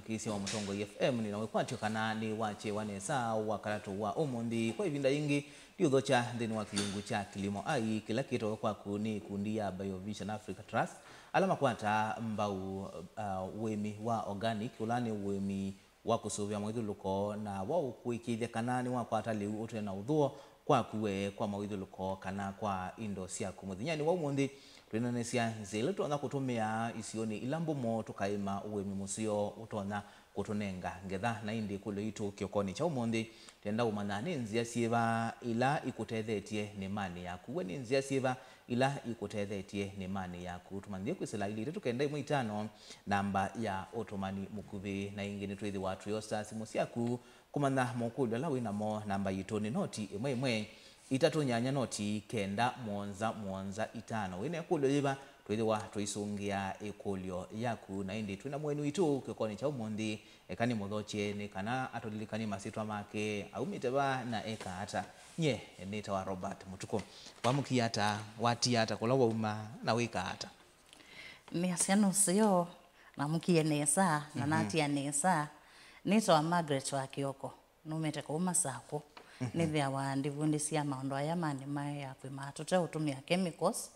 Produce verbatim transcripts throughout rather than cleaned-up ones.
Kĩsya wa Mũtongoi F M, nĩ na wĩkwatyo kana nĩ wakyewa nesa Wakatatũ wa ũmũnthĩ. Kwa ĩvinda yĩngĩ, ndiũthokya nthĩnĩ wa kĩlungu kya Kilimo Ai, kĩla kĩtawe kwaku nĩ ikundi ya Biovision Africa Trust, ala makwataa mbau, uh, ũĩmi wa organic, ũla nĩ ũĩmi wa kũsũvĩa mwĩthũlũko na wa ũkũĩkĩĩthya kana nĩwakwata lĩu ũte na ũthũo kwaku we, kwa mawĩthũlũko kana kwa indo syaku. Mũthenyanĩ wa ũmũnthĩ, twĩnanĩsya nzĩa ila tũtonya kũtũmĩa isionĩ ila mbũmo tũkaĩma ũĩmi mũseo ũtonya kũtũnenga ngetha. Na ĩndĩ ĩkũlyo yitũ kĩokonĩ kya ũmũnthĩ, twenda ũmanya nĩ nzĩa syĩva ila ikũtethetye nĩmanĩ yaku. We nĩ nzĩa syĩva ila ikũtethetye nĩmanĩ yaku? Tũmanyĩthye kwĩsĩla ilĩ itatũ kenda ĩmwe itano, namba ya ũtũmani mũkuvĩ. Na ĩngĩ nĩtwĩthĩwa twĩosa simũ syaku kũmanya mokũlyo ala wĩ namo. Namba yitũ nĩ noti ĩmwe ĩmwe itatũ nyanya noti kenda mũonza mũonza itano. Wĩ na ĩkũlyo yĩva, twĩthĩwa tũisũngĩa ĩkũlyo yaku. Na ĩndĩ twĩ na mũeni witũ kĩokonĩ kya ũmũnthĩ. Eka nĩmũthokye nĩ kana atũlilikany'e masyĩtwa make, aumĩte va na eka ata. Nyie nĩtawa Robert Mũtukũ. Wamũkie ata, watia ata kũla wauma, na wĩka ata? Nĩasya nũseo, namũkie nesa, na natia nesa. Nĩtawa Margaret wa Kĩoko, numĩte kũu Masakũ. Nĩthĩawa ndivundĩsya maũndũ aya ma nĩma ya kwĩma tũte ũtũmĩa chemicals,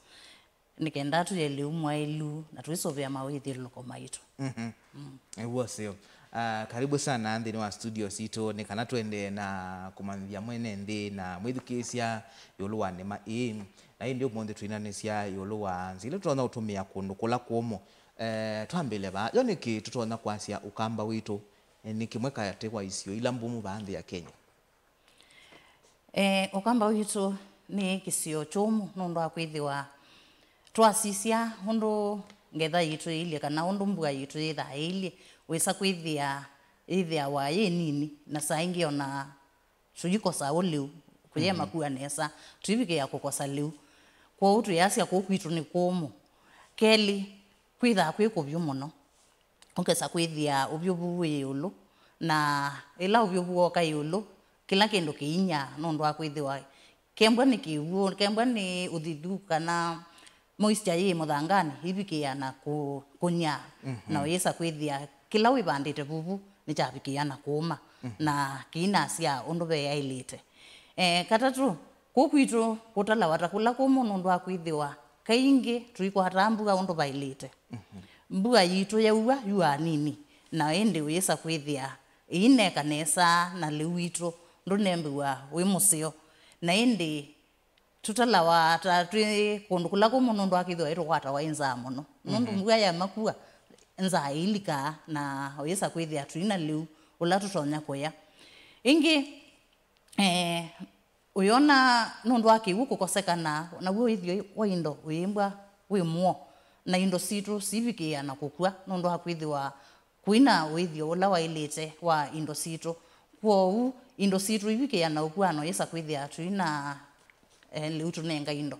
nĩ kenda tũye lĩu mwaĩlu na tũisũvĩa mawĩthyũlũlũko maitũ. Mhm. Mm. Nĩw'o seo. Ah, karibu sana nthĩnĩ wa studio sitũ, nĩ kana tũendee na kũmanyĩthya mwene nthĩ na mwĩthukĩĩsya ĩũlũ wa nĩma ĩĩ. Na ĩndĩ ũmũnthĩ twĩnanĩsya ĩũlũ wa nzĩa ila tũtonya ũtũmĩa kũndũ kũla kũmũ. Eh, twambĩle vaa, yo nĩkĩ tũtonya kwasya Ũkamba witũ, eh, nĩ kĩmwe katĩ wa isio ila mbũmũ vaa nthĩ ya Kenya? Eh, Ũkamba witũ nĩ kĩsio kyũmũ nũndũ wa kwĩthĩwa twasisya ũndũ ngetha yitũ yĩilyĩ kana ũndũ mbua yitũ yĩthaa yĩilyĩ, wĩsa kwĩthĩa yĩthĩawa yĩ nini, na saa ingĩ ona tũikosa ũlĩu, kũyema kua nesa, tũivikĩĩa kũkosa lĩu. Kwoou twĩasya kũu kwitũ nĩ kũmũ. Kelĩ, kwĩthaa kwĩ kũvyũ mũno. Ũkesa kwĩthĩa ũvyũvu wĩ ĩũlũ, na ĩla ũvyũvu woka ĩũlũ, kĩla kĩndũ kĩinyaa nũndũ wa kwĩthĩwa kembwa nĩ kĩw'ũ, kembwa nĩ ũthithu kana moisture yĩ mũthanganĩ, ivikĩĩa na kũ-, kũnyaa, na ũyĩsa kwĩthĩa kĩla wĩvandĩte vuvu nĩkyavikĩĩa na kũũma, na kĩinasya ũndũ veyaĩlĩte. Eh, katatũ, kũu kwitũ kũtalawa ta kũla kũmũ nũndũ wa kwĩthĩwa kaingĩ tũikwataa mbua ũndũ vaĩlĩte. Mbua yitũ yaua, yuaa nini, na ĩndĩ ũyĩsa kwĩthĩa ĩineka nesa na lĩu witũ ndũnembĩwa wĩ mũseo. Na ĩndĩ tũtalawa ta twĩ kũndũ kũla kũmũ nũndũ wa kwĩthĩwa ĩtũkwatawa ĩ nzaa mũno. Nũndũ mbua yamakua, nzaa ĩilikaa na ũyĩsa kwĩthĩa tũina lĩu ũla tũtonya kũya. Ĩngĩ, eh, ũyona nũndũ wa kĩw'ũ kũkosekana, naw'o ũĩthyo wa indo ũyĩmbwa wĩ mũo, na indo sitũ sivikĩĩa na kũkw'a nũndũ wa kwĩthĩwa kũina ũĩthyo ũla waĩlĩte wa indo sitũ. Kwoou, indo sitũ ivikĩĩa na ũkw'a na ũyĩsa kwĩthĩa tũina, eh, lĩu tũnenga indo.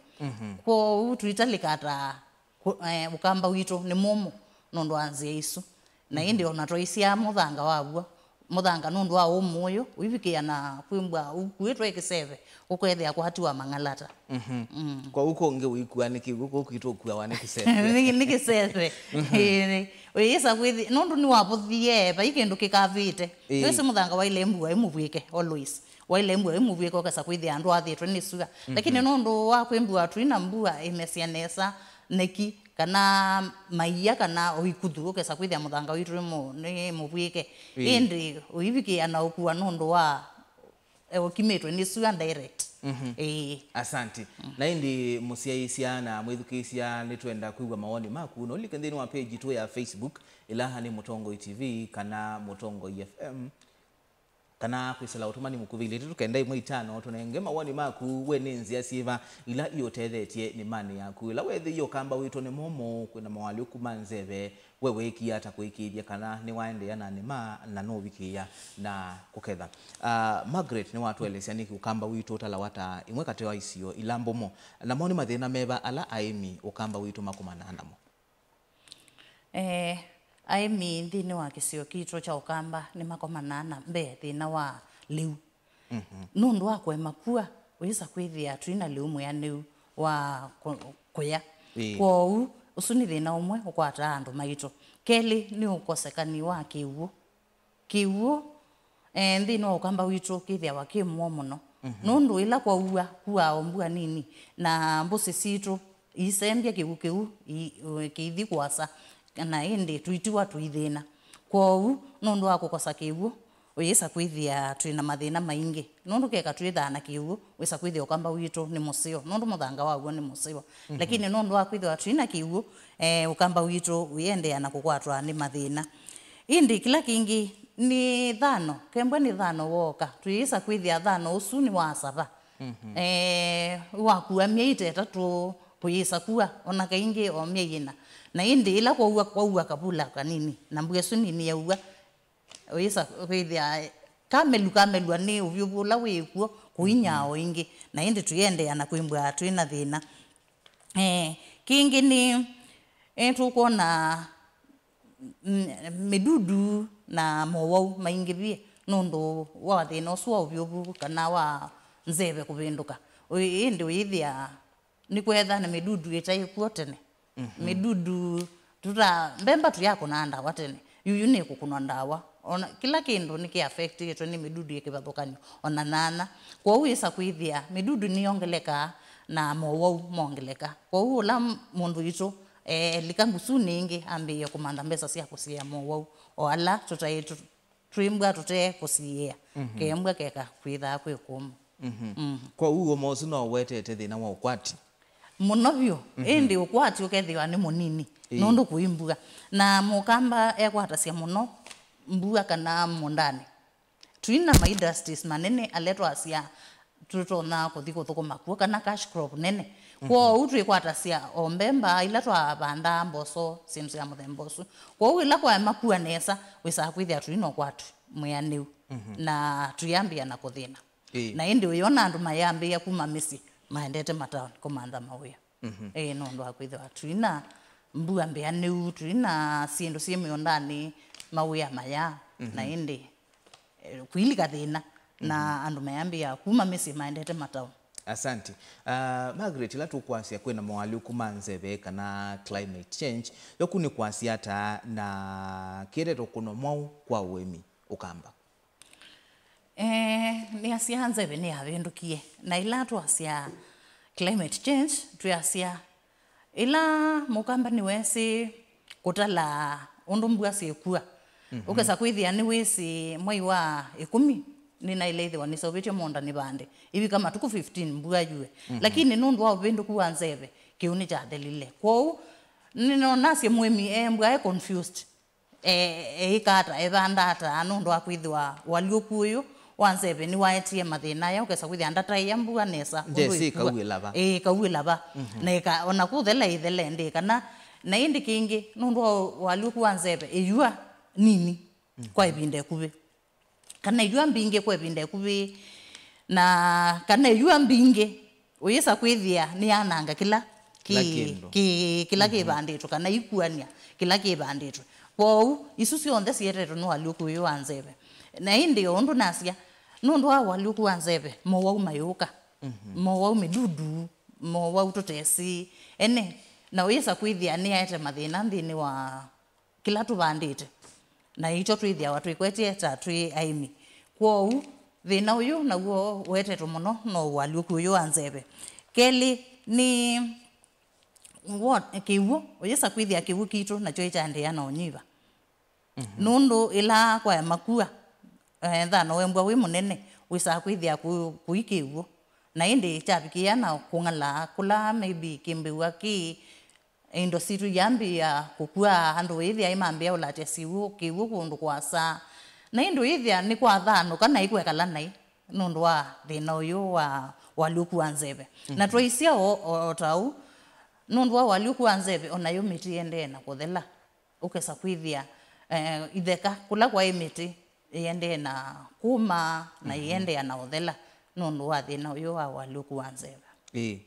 Kwoou, tũitalĩka ta kũ-, eh, Ũkamba witũ nĩ mũmũ nũndũ wa nzĩa isu. Na ĩndĩ ona twaisyaa mũthanga waw'o, mũthanga nũndũ wa ũmũ ũyũ, ũivikĩĩa na kwĩmbwa ũkuĩtwe kĩseve, ũkethĩa kwatiwa mang'alata. Kwoou kũngĩ ũikua nĩ kĩw'ũ, kũu kwitũ ũkuawa nĩ kĩseve. Nĩ, nĩ kĩseve. Ĩĩ, ũyĩsa kwĩthi-, nũndũ nĩwavũthie, vai kĩndũ kĩkavĩte. Ĩĩ. Nĩwĩsĩ mũthanga waĩle mbua ĩmũvw'ĩke, always. Waĩle mbua ĩmũvw'ĩke, ũkesa kwĩthĩa andũ athĩtwe nĩ sua. Lakini nũndũ wa kwĩmbua tũi na mbua ĩmesya nesa, nĩki, kana maia, kana o ikuthu, ũkesa kwĩthĩa mũthanga witũ nĩ mũ-, nĩ mũvw'ĩke. Ĩĩ. Ĩndĩ ũivikĩĩa na ũkua nũndũ wa, eh, ũkimĩtwe nĩ sua direct. Ĩĩ. Asante. Na ĩndĩ mũsyaĩĩsya na mwĩthukĩĩsya, nĩtwenda kwĩw'a mawoni maku. Na ũlike nthĩnĩ wa page yitũ ya Facebook, ĩla nĩ Mũtongoi T V kana Mũtongoi F M. Kana kwĩsĩla ũtũmani mũkuvĩ ilĩ itatũ kenda ĩmwe itano, tũnenge mawoni maku. We nĩ nzĩa syĩva ila iũtethetye nĩmanĩ yaku? Ĩla weethĩie Ũkamba witũ nĩ mũmũ, kwĩna moalyũku ma nzeve, we wĩkie ata kũĩkĩĩthya kana nĩwaendeea na nĩma na nũvikĩĩa na kũketha? Ah, Margaret nĩwatũelesya nĩkĩ Ũkamba witũ ũtalawa ta ĩmwe katĩ wa isio ila mbũmũ, namo nĩ mathĩna meva ala aĩmi Ũkamba witũ makomanaa namo? Eh, aĩmi nthĩnĩ wa kĩsio kitũ kya Ũkamba nĩmakomanaa na mbee thĩna wa lĩu. Nũndũ wa kũema kua, ũyĩsa kwĩthĩa tũi na lĩu mwĩanĩu wa kũ-, kũya. Ĩĩ. Kwoou, ũsu nĩ thĩna ũmwe ũkwataa andũ maitũ. Kelĩ nĩ ũkosekani wa kĩw'ũ. Kĩw'ũ, eh, nthĩnĩ wa ũkamba witũ kĩthĩawa kĩ mũo mũno. Nũndũ ĩla kwaua, kuaa o mbua nini, na mbũsĩ sitũ iisembya kĩw'ũ kĩu, i-, kĩithi kũasa, na ĩndĩ tũitiwa tũithĩna. Kwoou, nũndũ wa kũkosa kĩw'ũ, ũyĩsa kwĩthĩa twĩ na mathĩna maingĩ. Nũndũ keka twĩthaa na kĩw'ũ, wĩsa kwĩthĩa ũkamba witũ nĩ mũseo, nũndũ mũthanga waw'o nĩ mũseo. Lakini nũndũ wa kwĩthĩwa twĩ na kĩw'ũ, eh, ũkamba witũ ũiendeea na kũkwatwa nĩ mathĩna. Ĩndĩ kĩla kĩngĩ nĩ thano, kembwa nĩ thano wooka, twĩyĩsa kwĩthĩa thano ũsu nĩ wa sava. Eh, wakua myei ta ĩtatũ, kũyĩsa kua, ona kaingĩ o myei ĩna. Na ĩndĩ ĩla kwaua, kwaua kavula kanini, na mbua ĩsu nini yaua, ũyĩsa kwĩthĩa kamelu kamelw'a nĩ ũvyũvu ũla wĩ kw'o, kũinyaa o ĩngĩ, na ĩndĩ tũiendeea na kwĩmbwa twĩ na thĩna. Eh, kĩngĩ nĩ, eh, tũkwona, mm, mĩdudu na mowau maingĩvie nũndũ wa thĩna ũsu wa ũvyũvu kana wa nzeve kũvĩndũka. Ũyĩ-, ĩndĩ ũyĩthĩa nĩkwetha na mĩdudu ĩtaĩ kw'o tene. Mĩdudu, tũta, mbemba tũyakũnaa ndawa tene. Yuyu nĩkũkũnwa ndawa. Ona kĩla kĩndũ nĩkĩ affectĩtwe nĩ mĩdudu ya kĩvathũkany'o, ona nyanya. Kwoou wĩsa kwĩthĩa mĩdudu nĩyongelekaa na mowau mongeleka. Kwoou ũla m-, mũndũ witũ, eh, elika ngusunĩ ĩngĩ ambĩĩe kũmantha mbesa sya kũsiĩa mowau, o ala tũtaĩ tũ-, twĩ mbua tũte kũsiĩĩa, kembwa keka kwĩthaa kwĩ kũmũ. Mm. Kwoou ũmwe ũsu no ũwetete thĩna wa ũkwati? Mũno vyũ, ĩndĩ ũkwati ũkethĩwa nĩ mũnini, nũndũ kũi mbua. Na mũkamba ekwatasya mũno mbua kana mũũndanĩ. Twĩ na ma industries manene ala twasya tũtonya kũthi kũthũkũma kw'o, kana cash crop nene. Kwoou twĩkwatasya o mbemba ila twavandaa, mboso, syĩndũ sya mũthemba ũsu. Kwoou ĩla kwaema kua nesa, wĩsaa kwĩthĩa tũi na ũkwati mwĩanĩu, na tũyambĩĩa na kũthĩna. Ĩĩ. Na ĩndĩ ũyona andũ mayambĩĩa kuma mĩsyĩ maendete mataoni kũmantha mawĩa. Ĩĩ, nũndũ wa kwĩthĩwa tũi na mbua mbĩanĩu, tũi na syĩndũ syĩ mĩũndanĩ, mawĩa mayaa, na ĩndĩ, eh, kwĩlika thĩna, na andũ mayambĩĩa kuma mĩsyĩ maendete mataoni. Asante. Ah, Margaret, ĩla tũkwasya kwĩna moalyũku ma nzeve kana climate change, yoku nĩ kwasya ata na kĩete ũkũno mwaũ kwa ũĩmi ũkamba? Eh, nĩasya nzeve nĩyavĩndũkie. Na ĩla twasya climate change, twĩasya ĩla mũkamba nĩwesĩ kũtala ũndũ mbua syĩkua. Ũkesa kwĩthĩa nĩwĩsĩ mwei wa ĩkũmi nĩnaĩle ĩthĩwa nĩseũvĩtye mũũnda nĩvande. Ĩvika matukũ fifteen mbua yue. Lakini nũndũ wa ũvĩndũku wa nzeve, kĩu nĩkyathelile. Kwoou, nĩnonasye mũĩmi e mbua e confused. E, eĩka ata, evanda ata, nũndũ wa kwĩthĩwa ũalyũku ũyũ wa nzeve nĩwaetie mathĩna aya, ũkesa kwĩthĩa ndataĩa mbua nesa ũndũ ĩkua. Ĩĩ, kauĩla va. Na ĩka, ona kũthela ĩthela ĩndĩ kana, na ĩndĩ kĩngĩ, nũndũ wa ũalyũku wa nzeve, ĩyua nini kwa ĩvinda ĩkuvĩ. Kana ĩyua mbingĩ kwa ĩvinda ĩkuvĩ, na kana ĩyua mbingĩ, ũyĩsa kwĩthĩa nĩyananga kĩla kĩ, kĩla kĩvandĩtwe, kana ikuany'a kĩla kĩvandĩtwe. Kwoou, isu syonthe sietetwe nĩ ũalyũku ũyũ wa nzeve. Na ĩndĩ o ũndũ nasya, nũndũ wa ũalyũku wa nzeve, mowau mayũka. Mowau mĩdudu, mowau tũtesĩ ene, na ũyĩsa kwĩthĩa nĩyaete mathĩna nthĩnĩ wa kĩla tũvandĩte, na ikyo twĩthĩawa twĩkwetye ta twĩ aĩmi. Kwoou, thĩna ũyũ naw'o ũetetwe mũno no ũalyũku ũyũ wa nzeve. Kelĩ nĩ wo-, kĩw'ũ, ũyĩsa kwĩthĩa kĩw'ũ kitũ nakyo ĩkyaendeea na ũnyiva. Nũndũ ĩla kwaema kua, eh, nthano wembwa wĩ mũnene, wĩsaa kwĩthĩa kũ-, kũi kĩw'ũ. Na ĩndĩ kyavikĩĩa na kũng'ala kũla maybe kĩmbĩw'a kĩ indo sitũ iyambĩĩa kũkua, andũ wĩthĩa imambĩĩa ũlatya siw'ũ, kĩw'ũ kũndũ kũasa. Na ĩndĩ wĩthĩa nĩkwathanũka na ikwekala naĩ nũndũ wa thĩna ũyũ wa ũalyũku wa nzeve. Na twaisya o, o, o ta ũu, nũndũ wa ũalyũku wa nzeve, onayo mĩtĩ ĩendee na kũthela. Ũkesa kwĩthĩa, eh, itheka kũla kwaĩ mĩtĩ ĩendee na kũma na ĩendea na ũthela nũndũ wa thĩna ũyũ wa ũalyũku wa nzeve. Ĩĩ.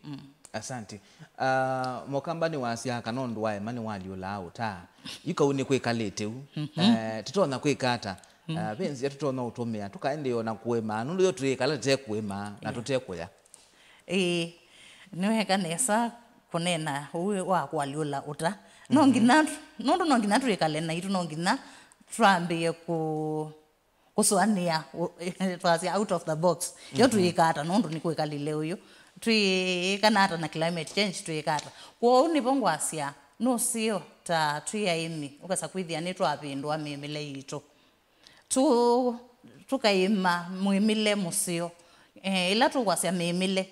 Asante. Ah, Mũkamba nĩwasyaa kana ũndũ waema nĩwalyũlaa ũta. Yu kau nĩkwĩkalĩte u. Eh, tũtonya kwĩka ata? Ah, ve nzĩa tũtonya ũtũmĩa, tũkaendeea na kũĩma, nũndũ yo twĩĩkala tũte kũĩma na tũte kũya. Ĩĩ, nĩweka nesa kũneena ũu wa kũalyũla ũta. No nginya, nũndũ no nginya twĩkale naitũ, no nginya twambĩĩe kũ-, kũsũanĩa, ũ-, twasya out of the box. Yo twĩĩka ata, nũndũ nĩ kwĩkalile ũyũ? Twĩĩkana ata na climate change? Twĩĩka ata? Kwoou nĩvo ngwasya, nũseo ta twĩ aĩmi, ũkesa kwĩthĩa nĩtwavĩndũa mĩmĩle yitũ. Tũ-, tũkaĩma mwĩmĩle mũseo. Eh, ĩla tũkwasya mĩmĩle,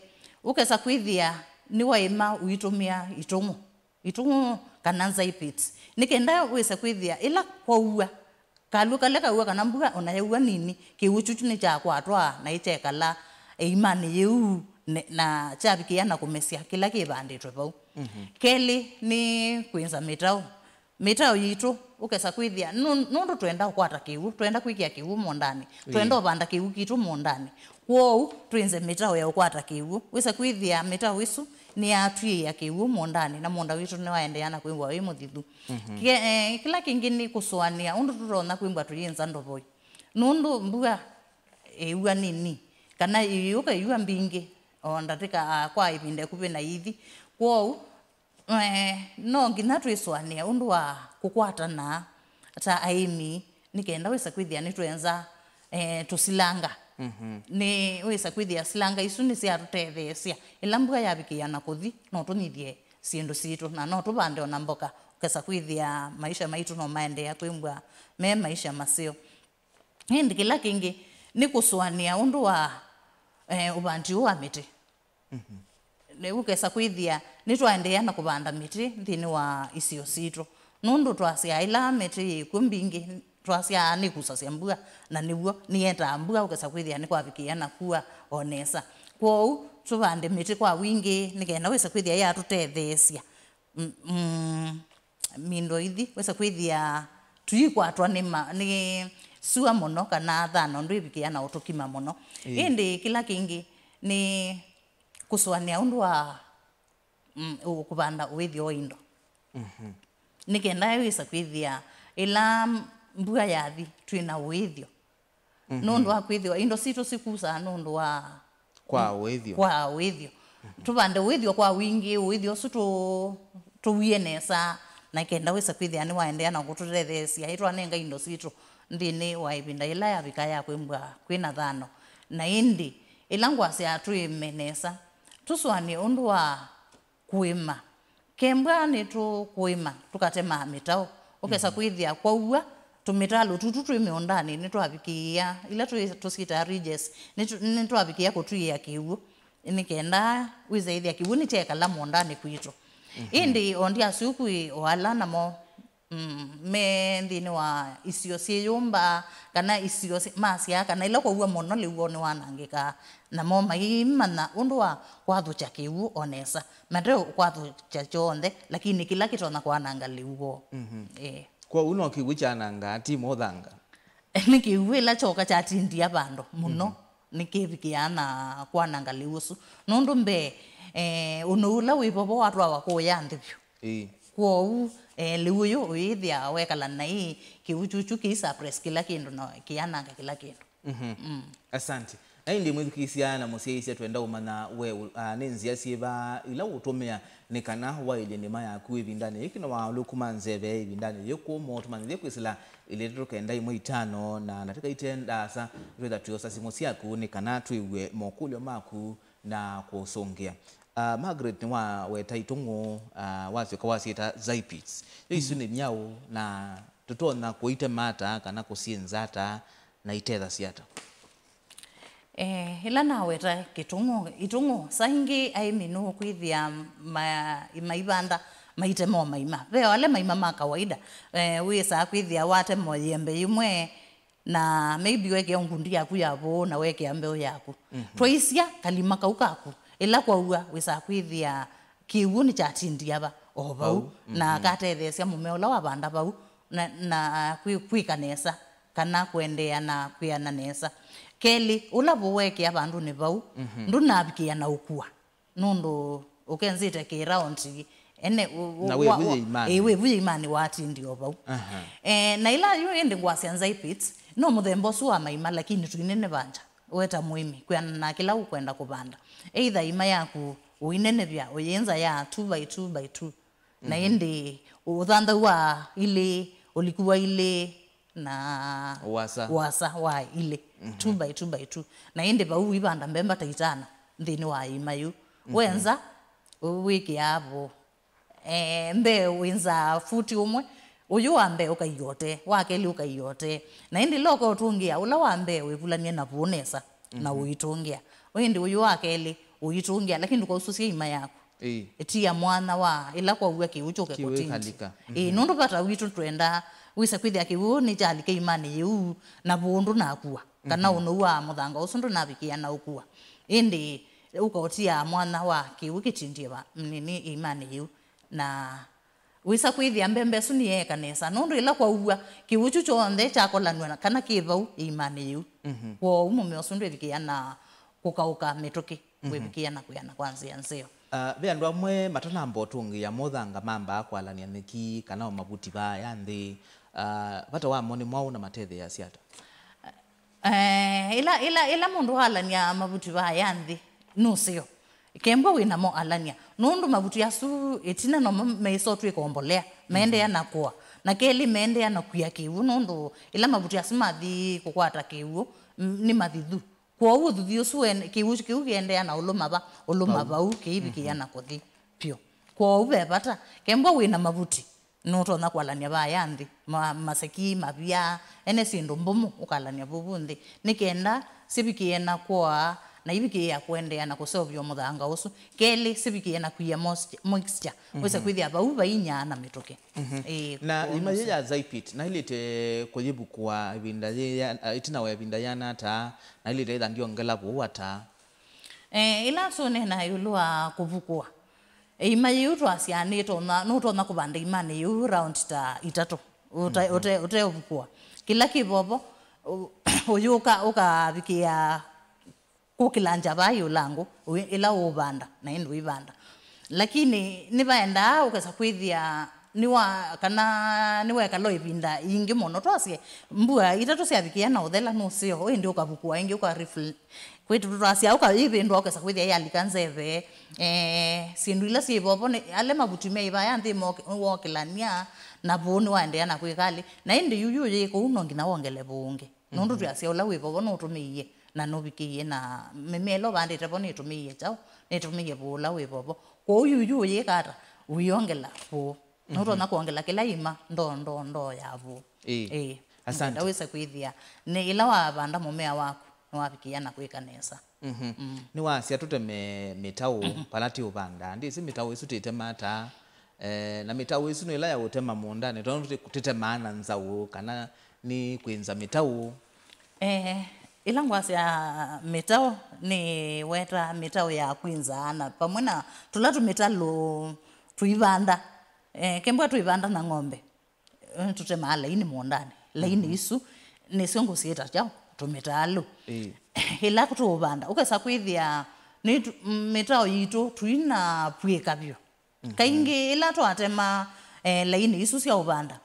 ũkesa kwĩthĩa nĩwaĩma ũitũmĩa itũng'ũ, itũng'ũ kana Zypit, nĩ kenda wĩse kwĩthĩa ĩla kwaua, kalw'ũ kalya kaua kana mbua ona yaua nini, kĩw'ũ kyũkyu nĩkyakwatwa na ĩkyekala ĩimanĩ yĩu ne-, na kyavikĩĩa na kũmesya kĩla kĩvandĩtwe vau. Kelĩ nĩ kwĩnza mĩtaũ. Mĩtaũ yitũ, ũkesa kwĩthĩa, nũ-, nũndũ twenda ũkwata kĩw'ũ, twenda kwĩkĩa kĩw'ũ mũũndanĩ, twenda ũvanda kĩw'ũ kitũ mũũndanĩ. Kwoou, twĩnze mĩtaũ ya ũkwata kĩw'ũ. Wĩsa kwĩthĩa mĩtaũ ĩsu nĩyatw'ĩĩa kĩw'ũ mũũndanĩ, na mũũnda witũ nĩwaendeea na kwĩw'a wĩ mũthithu. Ke-, eh, kĩla kĩngĩ nĩ kũsũanĩa ũndũ tũtonya kwĩw'a tũyĩnza ndovoi. Nũndũ mbua ĩua nini, kana ĩyũka ĩua mbingĩ, o ndatĩka, ah, kwa ĩvinda ĩkuvĩ na ithi. Kwoou, Eh, no nginya twĩsũanĩe ũndũ wa kũkwatana ta aĩmi, nĩ kenda wĩsa kwĩthĩa nĩtwenza, eh, tũsilanga. Nĩ wĩsa kwĩthĩa silanga isu nĩsyatũtetheesya. Ĩla mbua yavikĩĩa na kũthi, no tũnyithye syĩndũ sitũ, na no tũvande ona mboka, ũkesa kwĩthĩa maisha maitũ no maendeea kwĩw'a me maisha maseo. Ĩndĩ kĩla kĩngĩ nĩ kũsũanĩa ũndũ wa, eh, ũvandi ũũ wa mĩtĩ. Nĩ ũkesa kwĩthĩa nĩtwaendeea na kũvanda mĩtĩ nthĩnĩ wa isio sitũ. Nũndũ twasyaa ĩla mĩtĩ yĩkw'o mbingĩ, twasyaa nĩkusasya mbua, na nĩw'o nĩyetaa mbua, ũkesa kwĩthĩa nĩkwavikĩĩa na kua o nesa. Kwoou, tũvande mĩtĩ kwa wingĩ nĩ kenda wĩsa kwĩthĩa yatũtetheesya. Mm, mm, mindo ithi, wĩsa kwĩthĩa tũikwatwa nĩ ma-, nĩ sua mũno kana thano ndwĩvikĩa na ũtũkima mũno. Ĩndĩ kĩla kĩngĩ nĩ kũsũanĩa ũndũ wa, mm, ũ-, kũvanda ũĩthyo wa indo. Nĩ kenda wĩsa kwĩthĩa ĩla mbua yathi twĩ na ũĩthyo. Nũndũ wa kwĩthĩwa indo sitũ sikusaa nũndũ wa kwa ũĩthyo. Kwa ũĩthyo. Tũvande ũĩthyo kwa wingĩ, ũĩthyo ũsu tũ-, tũwie nesa, na kenda wĩsa kwĩthĩa nĩwaendeea na kũtũtetheesya ĩtwanenga indo sitũ nthĩnĩ wa ĩvinda yĩla yavika ya kwĩmbwa kwĩna thano. Na ĩndĩ, ĩla ngwasya twĩme nesa, tũsũanĩe ũndũ wa kũĩma. Kembwa nĩtũkũĩma, tũkatemaa mĩtaũ. Ũkesa kwĩthĩa kwaua, tũmĩtalũ tutu twĩ mĩũndanĩ nĩtwavikĩĩa, ila twĩ-, tũsyĩtaa ridges, nĩtũ-, nĩtwavikĩĩa kũtw'ĩĩa kĩw'ũ. Nĩ kenda wĩsa ĩthĩa kĩw'ũ nĩkyekala mũũndanĩ kwitũ. Ĩndĩ o ndi asu kwĩ o ala namo, mm, me nthĩnĩ wa isio syĩyũmba, kana isio sy-, masyaa, kana ila kwaua mũno lĩu woo nĩwanangĩkaa, namo maimanya ũndũ wa kwathũkya kĩw'ũ o nesa, mate kwathũkya kyonthe, lakini kĩla kĩtonya kwananga lĩu woo. Ĩĩ. Kwoou no kĩw'ũ kyanangaa, ti mũthanga? Nĩ kĩw'ũ ĩla kyoka kyatindia vandũ mũno, nĩkĩvikĩaa na kwananga lĩu ũsu. Nũndũ mbee, eh, ũnũu ũla wĩ vo vo watwawa kũya nthĩ vyũ. Ĩĩ. Kwoou, eh, lĩu ũyũ ũyĩthĩa wekala naĩ kĩw'ũ kyũkyu kĩi suppress kĩla kĩndũ na kĩyananga kĩla kĩndũ. Asante. Na ĩndĩ mwĩthukĩĩsya na mũsyaĩĩsya, twenda ũmanya we, ah, nĩ nzĩa syĩva ila ũtũmĩa nĩ kana waĩlye nĩma yaku ĩvindanĩ yĩĩ kĩna waaũlũku ma nzeve ĩvindanĩ yĩĩ kũmo, tũmanyĩthye kwĩsĩla ilĩtũ kenda ĩmwe itano na ndatĩka ite ndaasa, twĩtha twĩosa simũ syaku nĩ kana twĩw'e mokũlyo maku na kũsũngĩa. Ah, Margaret nĩwaweta itũng'ũ, ah, wasyoka wasyĩta Zypits. Yo isu nĩ myaũ na tũtonya kũitema ata kana kũsyĩnza ata na itethasya ata? Eh, ĩla naweta kĩtũng'ũ, itũng'ũ, saa ingĩ aĩmi nũkwĩthĩa ma-, maivanda maitema o maima. Ve o ala maima ma kawaida, eh, wĩsaa kwĩthĩa watema o yembe yĩmwe, na maybe wekĩa ngundi yaku ya vũũ na wekĩa mbeũ yaku. Twaisya kalima kau kaku, ĩla kwaua wĩsaa kwĩthĩa kĩw'ũ nĩkyatindia va, o vau, na akatetheesya mũmea ũla wavanda vau na, na kwĩ-, kwĩka nesa, kana kũendeea na kwĩana nesa. Kelĩ, ũla vũũ wekĩa vandũnĩ vau ndũnavikĩa na ũkua. Nũndũ ũkenzĩte kĩraũndi ene, ũ-, ũ-, na wĩ wa-, vu wa-, yĩimanĩ. Ĩĩ, wĩ vu yĩimanĩ watindi o vau. Aha. Eh, na ila yu ĩndĩ ngwasya Zypits, no mũthemba ũsu wa maima, lakini tũinenevangya weta mũĩmi kwĩana na kĩla ũkwenda kũvanda. Either ima yaku ũinenevya ũyĩnza ya two by two by two, na ĩndĩ ũthanthau wa ilĩ, ũliku wa ilĩ, na Ũasa. Ũasa wa ilĩ, two by two by two. Na ĩndĩ vau ivanda mbemba ta itano nthĩnĩ wa ĩima yĩu. Wenza, wĩkĩaa vũũ. Eh, mbee wĩnzaa futi ũmwe, ũyũ wa mbee ũkaia ũtee, wa kelĩ ũkaia ũtee. Na ĩndĩ ĩla ũka ũtũngĩa, ũla wa mbee wĩvulany'e na vũũ nesa, na ũitũngĩa. Ĩndĩ ũyũ wa kelĩ ũitũngĩa, lakini ndũkausũsye ĩima yaku. Ĩĩ. Ĩtia mwanya wa ĩla kwaua kĩw'ũ kyũke Kĩw'ũ kũtindi. Ĩkalika. Ĩĩ, nũndũ vata witũ twendaa wĩsa kwĩthĩa kĩw'ũ nĩkyalika ĩimanĩ yĩu, na vũũ ndũnakua, kana ũnou wa mũthanga ũsu ndũnavikĩa na ũkua. Ĩndĩ ũkaũtia mwanya wa kĩw'ũ kĩtindie va, nini, ĩimanĩ yĩu. Na wĩsa kwĩthĩa mbemba ĩsu nĩyeeka nesa, nũndũ ĩla kwaua, kĩw'ũ kyu kyonthe kyakolanw'a na kana kĩ vau ĩimanĩ yĩu. Kwoou mũmea ũsu ndwĩvikĩa na kũkaũka mĩtũkĩ, wĩvikĩa na kwĩana kwa nzĩa nzeo. Ah, ve andũ amwe matanamba ũtũngĩa mũthanga mambaa kwalany'a nyeki kana o mavuti vaaya nthĩ. Ah, vata wamo nĩ mwaũ na matetheeasya ata? Eh, ĩla, ĩla, ĩla mũndũ walany'a mavuti vaaya nthĩ, nũseo. Kembwa wĩ namo alany'a. Nũndũ mavuti asu ĩtina nomo meĩsa ũtw'ĩka mbolea, meendeea na kũa. Na kelĩ meendeea na kwia kĩw'ũ, nũndũ ĩla mavuti asu mathi kũkwata kĩw'ũ, m-, nĩ mathithu. Kwoou ũthuthi ũsu wen-, kĩw'ũ kĩu kĩendeea na ũlũma va, ũlũma vau, kĩivikĩa na kũthi vyũ. Kwoou ve vata, kembwa wĩ na mavuti, nũtonya kwalany'a vaaya nthĩ, ma-, maseki, mavia, ene syĩndũ mbũmũ, ũkalany'a vũvũ nthĩ, nĩ kenda sivikĩe na kũa, na ivikĩĩa kũendeea na kũseũvya mũthanga ũsu. Kelĩ, sivikĩe na kwia moisture, moisture, wĩse kwĩthĩa vau vainyaa na mĩtũkĩ. Ĩĩ, Na kwoou ĩima yĩ nũseo. Ya Zypit, naĩlĩte kũyĩvukũa ĩvinda yĩ-, ya-, ĩtina wa ĩvinda yĩana ata, naĩlĩte ĩtha ndyongela vũũ ata? Eh, ĩla tũneenaa ĩũlũ wa kũvukũa, ĩima yĩu twasya nĩtonya, nũtonya kũvanda ĩimanĩ yĩu round ta itatũ, ũte-, ũte-, ũteũvukũa. Kĩla kĩ vovo, ũ-, ũyũka ũkavikĩa kũkĩla nja vaa ĩũlangũ, ĩla ũũvanda, na ĩndĩ ũivanda. Lakini nĩvaendaa ũkesa kwĩthĩa nĩwa-, kana nĩwekala ĩvinda yingĩ mũno. Twasye, mbua itatũ syavikĩa na ũthela nũseo, ĩndĩ ũkavukũa ĩngĩ, ũka refill. Kwĩtũ twasya, ũkayĩvĩndũa, ũkesa kwĩthĩa yalika nzeve. Eh, syĩndũ ila syĩ vovo, nĩ, ala mavuti me ivaya nthĩ moke-, wokĩlany'a, na vũũ nĩwaendeea na kwĩkalĩ. Na ĩndĩ yu, yu yĩ kũu, no nginya wongele vũũ ũngĩ. Nũndũ twĩasya ũla wĩ vovo nũtũmĩie na nũvikĩie, na mĩmea ĩla ũvandĩte vo nĩtũmĩie kyaũ, nĩtũmĩie vũũ ũla wĩ vovo. Kwoou yu, yu ũyĩka ata? Ũiongela vũũ. Nũtonya kwongela kĩla ĩima ndoo, ndoo, ndoo ya vũũ. Ĩĩ. Ĩĩ. Asante. Nĩkenda wĩse kwĩthĩa nĩ ĩla wavanda mũmea waku nĩwavikĩa na kwĩka nesa. Nĩwasya tũteme mĩtaũ vala tĩũvanda. Ndĩsĩ mĩtaũ ĩsu tĩtema ata? Eh, na mĩtaũ ĩsu nĩ ĩla ya ũtema mũũndanĩ, tondũ tũti-, tũtemaa na nzaũ kana nĩ kwĩnza mĩtaũ? Eh, ĩla ngwasya mĩtaũ, nĩweta mĩtaũ ya kwĩnza na vamwe na tũla tũmĩtalũ tũivanda. Eh, kembwa tũivanda na ng'ombe, eh, tũtemaa laini mũũndanĩ. Laini isu nĩsyo ngũsyĩta kyaũ? Tũmĩtalũ. Ĩĩ. Ĩla tũũvanda, ũkesa kwĩthĩa nĩ tũ-, mĩtaũ yitũ tũinavw'ĩka vyũ. Kaingĩ ĩla twatema, eh, laini isu sya ũvanda,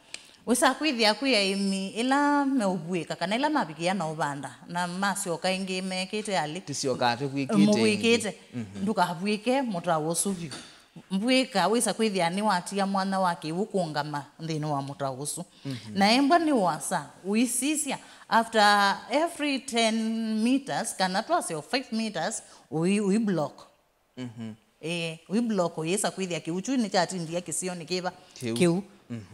wĩsa kwĩthĩa kwĩ aĩmi ĩla meũvw'ĩka kana ĩla mavikĩa na ũvanda na masyoka ĩngĩ mekĩte alĩ. Tũsyokaa tũvw'ĩkĩte ĩngĩ. Mũvw'ĩkĩte, ndũkavw'ĩke mũtao ũsu vyũ. Vw'ĩka, wĩsa kwĩthĩa nĩwatia mwanya wa kĩw'ũ kũũngama nthĩnĩ wa mũtao ũsu. Na embwa nĩ ũasa, ũisisya, after every ten meters, kana twaseo five meters, ũi, ũi block. Ĩĩ, ũi block ũyĩsa kwĩthĩa kĩw'ũ kyu nĩkyatindie kĩsionĩ kĩva? Kĩu. Kĩu.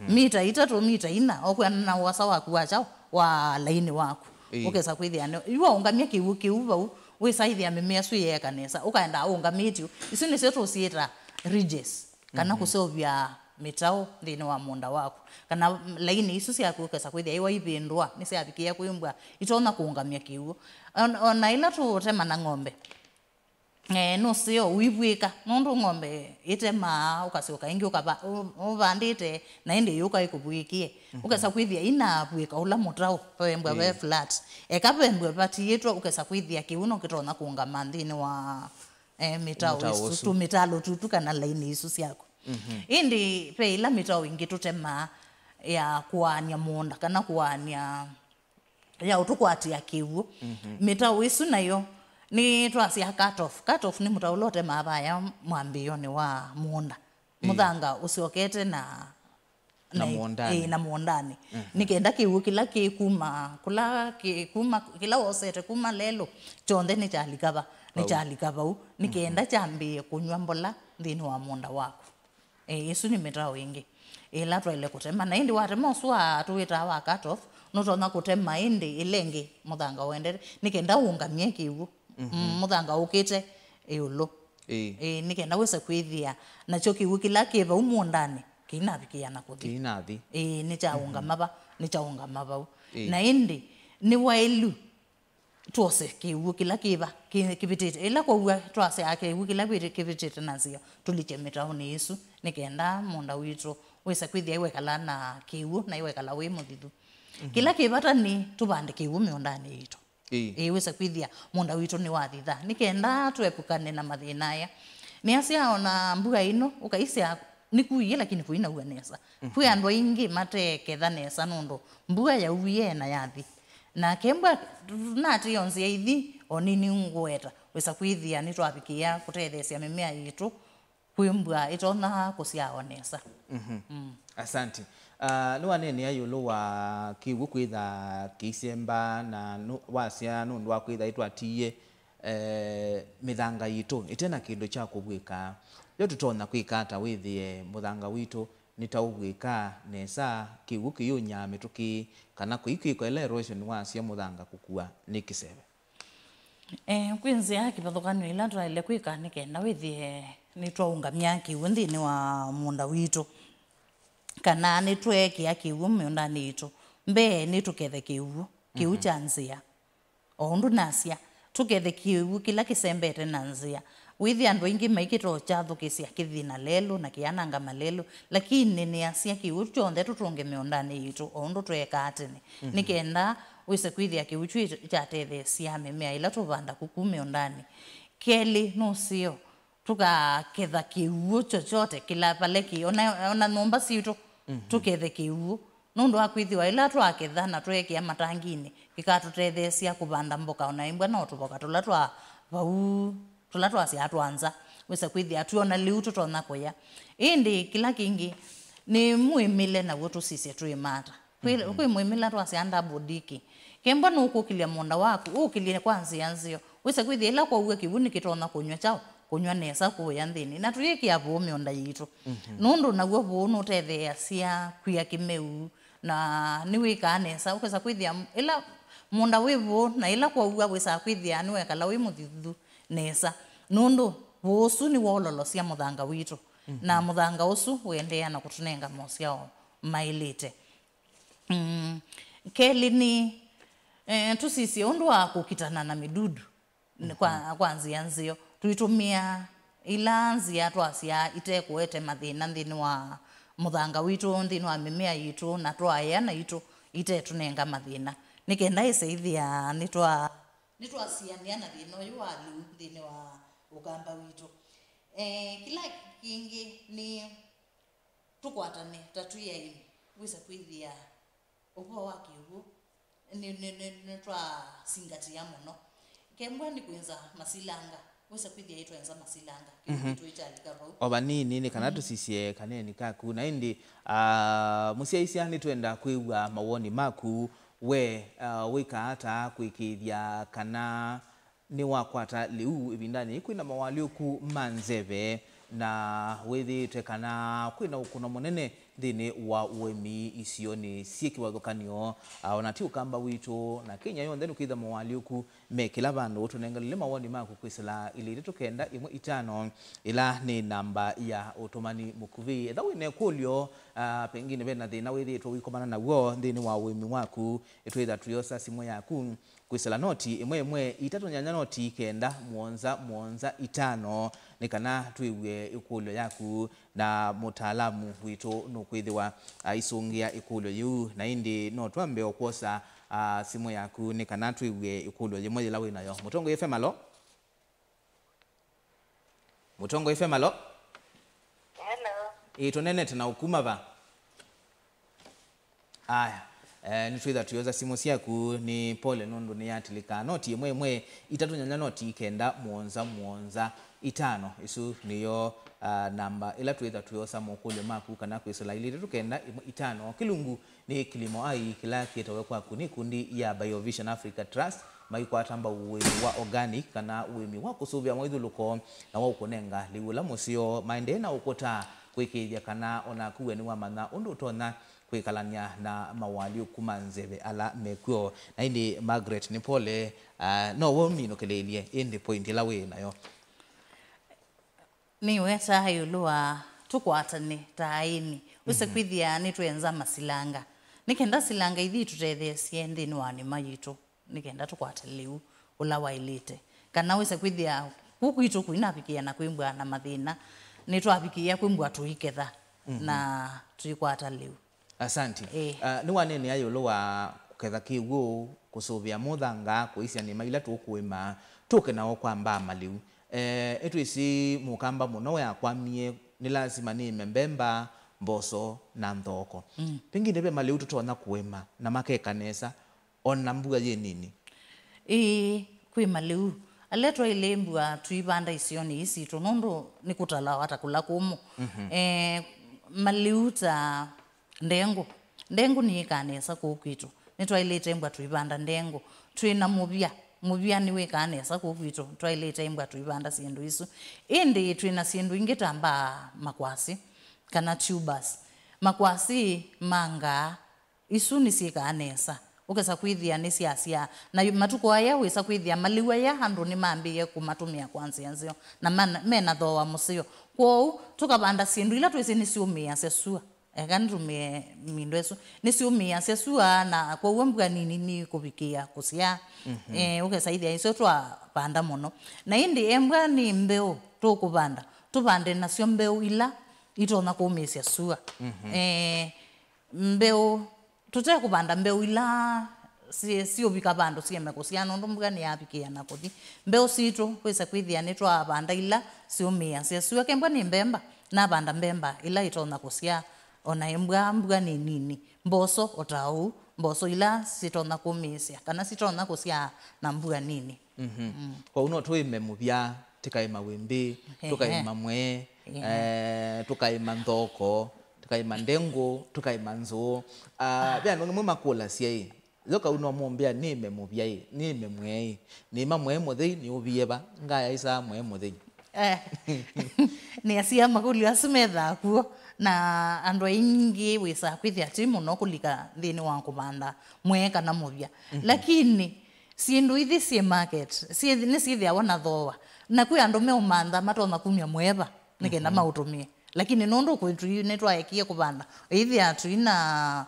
Mita itatũ, mita ina, okwĩana na ũasa waku wa kyaũ? Wa laini waku. Ĩĩ. Ũkesa kwĩthĩa nĩ, yu waũngamya kĩw'ũ kĩu vau, wĩsa ĩthĩa mĩmea ĩsu yeeka nesa. Ũkaendaa ũũngamĩtye. Isu nĩsyo tũsyĩta ridges, kana kũseũvya mĩtaũ nthĩnĩ wa mũũnda waku. Kana laini isu syaku ũkesa kwĩthĩa iwa ivĩndũa, nĩsyavikĩĩa kwĩmbwa, itonya kũũngamya kĩw'ũ. O, o na ĩla tũũtema na ng'ombe, Eh, nũseo ũivw'ĩka, nũndũ ng'ombe ĩtemaa, ũkasyoka ĩngĩ ũkava-, ũ-, ũvandĩte, na ĩndĩ yũka ĩkũvw'ĩkie. Ũkesa kwĩthĩa inavw'ĩka ũla mũtaũ, vembwa ve flat. Eka vembwe vatiĩtwe, ũkesa kwĩthĩa kĩw'ũ no kĩtonya kũũngama nthĩnĩ wa, eh, mĩtaũ Mũtaũ isu, ũsu. Tũmĩtalũ tutu kana laini isu syaku. Ĩndĩ ve ĩla mĩtaũ ĩngĩ tũtemaa ya kũaany'a mũũnda, kana kũaany'a ya ũtũkwatĩa kĩw'ũ. Mĩtaũ ĩsu nayo nĩ twasya cut off. Cut off nĩ mũtaũ ũla ũtemaa vaya mwambĩĩonĩ wa mũũnda. Mũthanga ũsyokete na Na mũũndanĩ. Ĩĩ, na mũũndanĩ. Nĩ kenda kĩw'ũ kĩla kĩ kuma, kũla kĩ kuma, kĩla wosete kuma lelũ, kyonthe nĩkyalika va, nĩkyalika vau, nĩ kenda kyambĩĩe kũnyw'a mbola nthĩnĩ wa mũũnda waku. Ĩĩ, ĩsu nĩ mĩtao ĩngĩ ĩla twaĩle kũtema. Na ĩndĩ watema ũsu wa tũwĩtaa wa cut off, nũtonya kũtema ĩndĩ ĩla ĩngĩ mũthanga ũendete, nĩ kenda ũũngamye kĩw'ũ. Mm, mũthanga ũkĩte ĩũlũ. Ĩĩ. Ĩĩ, nĩ kenda wĩse kwĩthĩa nakyo kĩw'ũ kĩla kĩ vau mũũndanĩ kĩinavikĩĩa na kũthi. Kĩinathi. Ĩĩ, nĩkyaũngama va, nĩkyaũngama vau. Ĩĩ. Na ĩndĩ nĩ waĩlu twose kĩw'ũ kĩla kĩva kĩ- kĩvĩtĩte. Ĩla kwaua twasyaa kĩw'ũ kĩla vĩtĩ- kĩvĩtĩte na nzĩa, tũlikye mĩtaonĩ ĩsu, nĩ kenda mũũnda witũ wĩse kwĩthĩa iwekala na kĩw'ũ na iwekala wĩ mũthithu. Kĩla kĩ vata nĩ tũvande kĩw'ũ mĩũndanĩ yitũ. Ĩĩ. Ĩĩ, wĩse kwĩthĩa mũũnda witũ nĩwathitha, nĩ kenda twepukane na mathĩna aya. Nĩasya ona mbua ĩno ũkaisya nĩkuie, lakini kũinaua nesa. Kwĩ andũ aingĩ mateketha nesa nũndũ mbua yauie na yathi. Na kembwa natĩĩa nzĩa ithi, o nini ngũweta, wĩsa kwĩthĩa nĩtwavikĩĩa kũtetheesya mĩmea yitũ kwĩ mbua ĩtonya kũsyaa o nesa. Mm. Asante. Ah, nĩwaneenea ĩũlũ wa kĩw'ũ kwĩtha kĩisemba na nũ- wasya nũndũ wa kwĩtha ĩtwatiie eh, mĩthanga yitũ ĩte na kĩndũ kya kũvw'ĩka. Yo tũtonya kwĩka ata wĩthĩe mũthanga witũ nĩtaũvw'ĩka nesa, kĩw'ũ kĩyũnyaa mĩtũkĩ, kana kũikwĩka ĩla erosion wasya mũthanga kũkua nĩ kĩseve? Eh, kwĩ nzĩa ya kĩvathũkany'o ila twaĩle kwĩka nĩ kenda wĩthĩe nĩtwaũngamya kĩw'ũ nthĩnĩ wa mũũnda witũ, kana nĩtweekĩa kĩw'ũ mĩũndanĩ yitũ. Mbee, nĩtũkethe kĩw'ũ, kĩw'ũ kya nzĩa. O ũndũ nasya, tũkethe kĩw'ũ kĩla kĩsembete na nzĩa. Wĩthĩa andũ aingĩ maikĩte o kyathũkĩsya kĩthi na lelũ na kĩananga malelũ, lakini nĩasya kĩw'ũ kyonthe tũtũnge mĩũndanĩ yitũ o ũndũ tweekaa tene, nĩ kenda wĩse kwĩthĩa kĩw'ũ kyu kyatetheesya mĩmea ĩla tũvanda kuku mĩũndanĩ. Kelĩ, nũseo tũkaketha kĩw'ũ chochote kĩla vale kĩ, ona, ona nyũmba sitũ, tũkethe kĩw'ũ. Nũndũ wa kwĩthĩwa ĩla twaketha na tweekĩa matanginĩ, kĩkatũtetheesya kũvanda mboka, ona ĩmbwa no tũvoka tũla twa vau, tũla twasyaa twa nza, wĩsa kwĩthĩa twĩ ona lĩu tũtonya kũya. Ĩndĩ kĩla kĩngĩ, nĩ mwĩmĩle naw'o tũsisye twĩmata. Kwĩ, kwĩ mwĩmĩla twasyaa double dick. Kembwa nũkũkĩlya mũũnda waku, ũkĩlye kwa nzĩa nzeo. Wĩsa kwĩthĩa ĩla kwaua kĩw'ũ nĩkĩtonya kũnyw'a kyaũ? Kũnyw'a nesa kũya nthĩnĩ. Na tũyĩkĩa vũũ mĩũnda yitũ. Nũndũ naw'o vũũ nũtetheeasya kwia kĩmeu, na nĩwĩkaa nesa. Ũkesa kwĩthĩa m- ĩla mũũnda wĩ vũũ, na ĩla kwaua wĩsaa kwĩthĩa nĩwekala wĩ mũthithu nesa. Nũndũ vũũ ũsu nĩwoololosya mũthanga witũ. Na mũthanga ũsu ũendeea na kũtũnenga mosyao maĩlĩte. Mm, kelĩ nĩ, eh, tũsisye ũndũ wa kũkitana na mĩdudu kwa, kwa nzĩa nzeo. Tũitũmĩa ila nzĩa twasyaa itekũete mathĩna nthĩnĩ wa mũthanga witũ, nthĩnĩ wa mĩmea yitũ, na twaea naitũ itetũnenga mathĩna. Nĩ kenda ĩseithĩa nĩtwa, nĩtwasianĩa na thĩna ũyũ wa lĩu nthĩnĩ wa ũkamba witũ. Eh, kĩla kĩngĩ nĩ tũkwatane ta twĩ aĩmi, wĩsa kwĩthĩa ũvoo wa kĩw'ũ nĩ, nĩ, nĩ, nĩtwasingatĩa mũno. Kembwa nĩ kwĩnza masilanga, wĩsa kwĩthĩa ĩtwenza masilanga, kĩw'ũ kĩtũ ĩkyalika vau. O vanini, nĩ kana tũsisye kaneni kaku. Na ĩndĩ, ah, mũsyaĩĩsya nĩtwenda kwĩw'a mawoni maku. We, ah, wĩkaa ata kũĩkĩĩthya kana nĩwakwata lĩu ĩvindanĩ yĩĩ kwĩna mawaalyũku ma nzeve, na wĩthĩĩtwe kana kwĩna ũkũno mũnene nthĩnĩ wa ũĩmi isionĩ syĩ kĩvathũkany'o, ah, ona ti ũkamba witũ na Kenya yonthe, nĩkwĩthwa mawaalyũku me kĩla vandũ. Tũnenganĩle mawoni maku kwĩsĩla ilĩ itatũ kenda ĩmwe itano, ĩla nĩ namba ya ũtũmani mũkuvĩ. Ethĩwa wĩna ĩkũlyo, ah, pengine vena thĩna wĩthĩĩtwe ũikomana naw'o nthĩnĩ wa ũĩmi waku, ĩtwĩtha tũyosa simũ yaku kwĩsĩla noti ĩmwe ĩmwe itatũ nyanya noti kenda mũonza mũonza itano, nĩ kana twĩw'e ĩkũlyo yaku, na mũtaalamu witũ nũkwĩthĩwa aisũngĩa ĩkũlyo yĩu. Na ĩndĩ no twambe o kwosa, ah, simũ yaku nĩ kana twĩw'e ĩkũlyo yĩmwe yĩla wĩ nayo. Mũtongoi F M, alo? Mũtongoi F M, alo? Hello. Ĩĩ, tũneenete na ũkuma va? Aya, eh, nĩtwĩtha tũyosa simũ syaku. Nĩ pole nũndũ nĩyatilĩkaa. Noti ĩmwe ĩmwe itatũ nyanya noti kenda mũonza mũonza. itano. Ĩsu nĩyo, ah, namba ĩla twĩtha tũyosa mokũlyo maku kana kwĩsĩla ilĩ itatũ kenda ĩmwe itano. Kĩlungu nĩ Kilimo Ai, kĩla kĩetawe kwaku nĩ ikundi ya Biovision Africa Trust, maikwata mbau ũĩmi wa organic kana ũĩmi wa kũsũvĩa mwĩthũlũko na wa ũkũnenga lĩu ũla mũseo. Maendee na ũkũta kũĩkĩĩthya kana onaku we nĩwamanya ũndũ ũtonya kwĩkalany'a na mawalyũku ma nzeve ala mekw'o. Na ĩndĩ Margaret, nĩ pole, ah, no we ũminũkĩlĩĩlye ĩndĩ point ĩla wĩ nayo. Nĩwetaa ĩũlũ wa tũkwatane ta aĩmi. Wĩse kwĩthĩa nĩtwenza masilanga. Nĩ kenda silanga ithi itũtetheesye nthĩnĩ wa nĩma yitũ, nĩ kenda tũkwate lĩu ũla waĩlĩte. Kana wĩse kwĩthĩa kũu kwitũ kũinavikĩĩa na kwĩmbwa na mathĩna, nĩtwavikĩĩa kwĩmbwa tũiketha na tũikwata lĩu. Asanti. Ĩĩ. Ah, nĩwaneenea ĩũlũ wa kũketha kĩw'ũ, kũsũvĩa mũthanga, kũisya nĩma ila tũkũĩma, tũke nao kwa mbaa malĩu. Eh, nĩtwĩsĩ mũkamba mũno weakwamie, nĩ lasima nĩĩme mbemba, mboso, na nthoko. Mm. Pengine ve malĩu tũtonya kũĩma na makeka nesa, ona mbua yĩ nini. Ĩĩ, kwĩ malĩu ala twaĩle mbua tũivanda isionĩ ii sitũ, nũndũ nĩkũtalawa ta kũla kũmũ. Mhm. Eh, malĩu ta ndengũ. Ndengũ nĩyĩkaa nesa kũu kwitũ. Nĩtwaĩlĩte mbwa tũivanda ndengũ. Twĩ na mũvya. Mũvya nĩwĩkaa nesa kũu kwitũ. Twaĩlĩte mbwa tũivanda syĩndũ isu. Ĩndĩ twĩ na syĩndũ ingĩ ta mbaa makwasĩ, kana tubers. Makwasĩ ma ngaa, isu nĩsyĩkaa nesa. Ũkesa kwĩthĩa nĩsyasyaa. Na matukũ aya wĩsa kwĩthĩa malĩu aya andũ nĩmambĩĩe kũmatũmĩa kwa nzĩa nzeo. Na mana- mena thooa mũseo. Kwoou, tũkavanda syĩndũ ila twĩsĩ nĩsyũmĩĩasya sua. Eka nĩtũmĩe mindo ĩsu. Nĩsyũmĩĩasya sua, na kwoou mbua nini nĩkũvikĩĩa kũsyaa. Mhm. Eh, ũkesa ĩthĩa isu twavanda mũno. Na ĩndĩ embwa nĩ mbeũ tũkũvanda, tũvande nasyo mbeũ ila itonya kũmĩĩsya sua. Mhm. Eh, mbeũ, tũtekũvanda mbeũ ila si- siũvika vandũ sieme kũsyaa, nũndũ mbua nĩyavikĩĩa na kũthi. Mbeũ sitũ, wĩsa kwĩthĩa nĩtwavanda ila siũmĩĩasya sua. Kembwa nĩ mbemba, navanda mbemba ila itonya kũsyaa. Ona embwa, mbua nĩ nini. Mboso o ta ũu, mboso ila sitonya kũmĩĩsya, kana sitonya kũsyaa na mbua nini. Mhm. Mm. Kwoou no tũĩme mũvya, tũkaĩma wĩmbĩ, ehe, tũkaĩma mwee, ehe, eh, tũkaĩma nthoko, tũkaĩma ndengũ, tũkaĩma nzũũ. Ah, ve andũ nĩmwe makũlasya ĩ, yo kau no mũmbĩa nĩme mũvya ĩ, nĩme mwee ĩ, nĩma mwee mũthei nĩũvie va, ngaya ĩsaa mwee mũthei. Eh, nĩasia makũlyo asu methaa kuo, na andũ aingĩ wĩsaa kwĩthĩa ti mũno kũlika nthĩnĩ wa kũvanda mwee kana mũvya. Mhm. Lakini syĩndũ ithi syĩ market, syĩ- nĩsyĩthĩawa na thooa, na kwĩ andũ meũmantha matonya kumya mwee va nĩkenda maũtũmĩe. Lakini nũndũ kwĩtũ nĩtwaekie kũvanda, ĩthĩa twĩna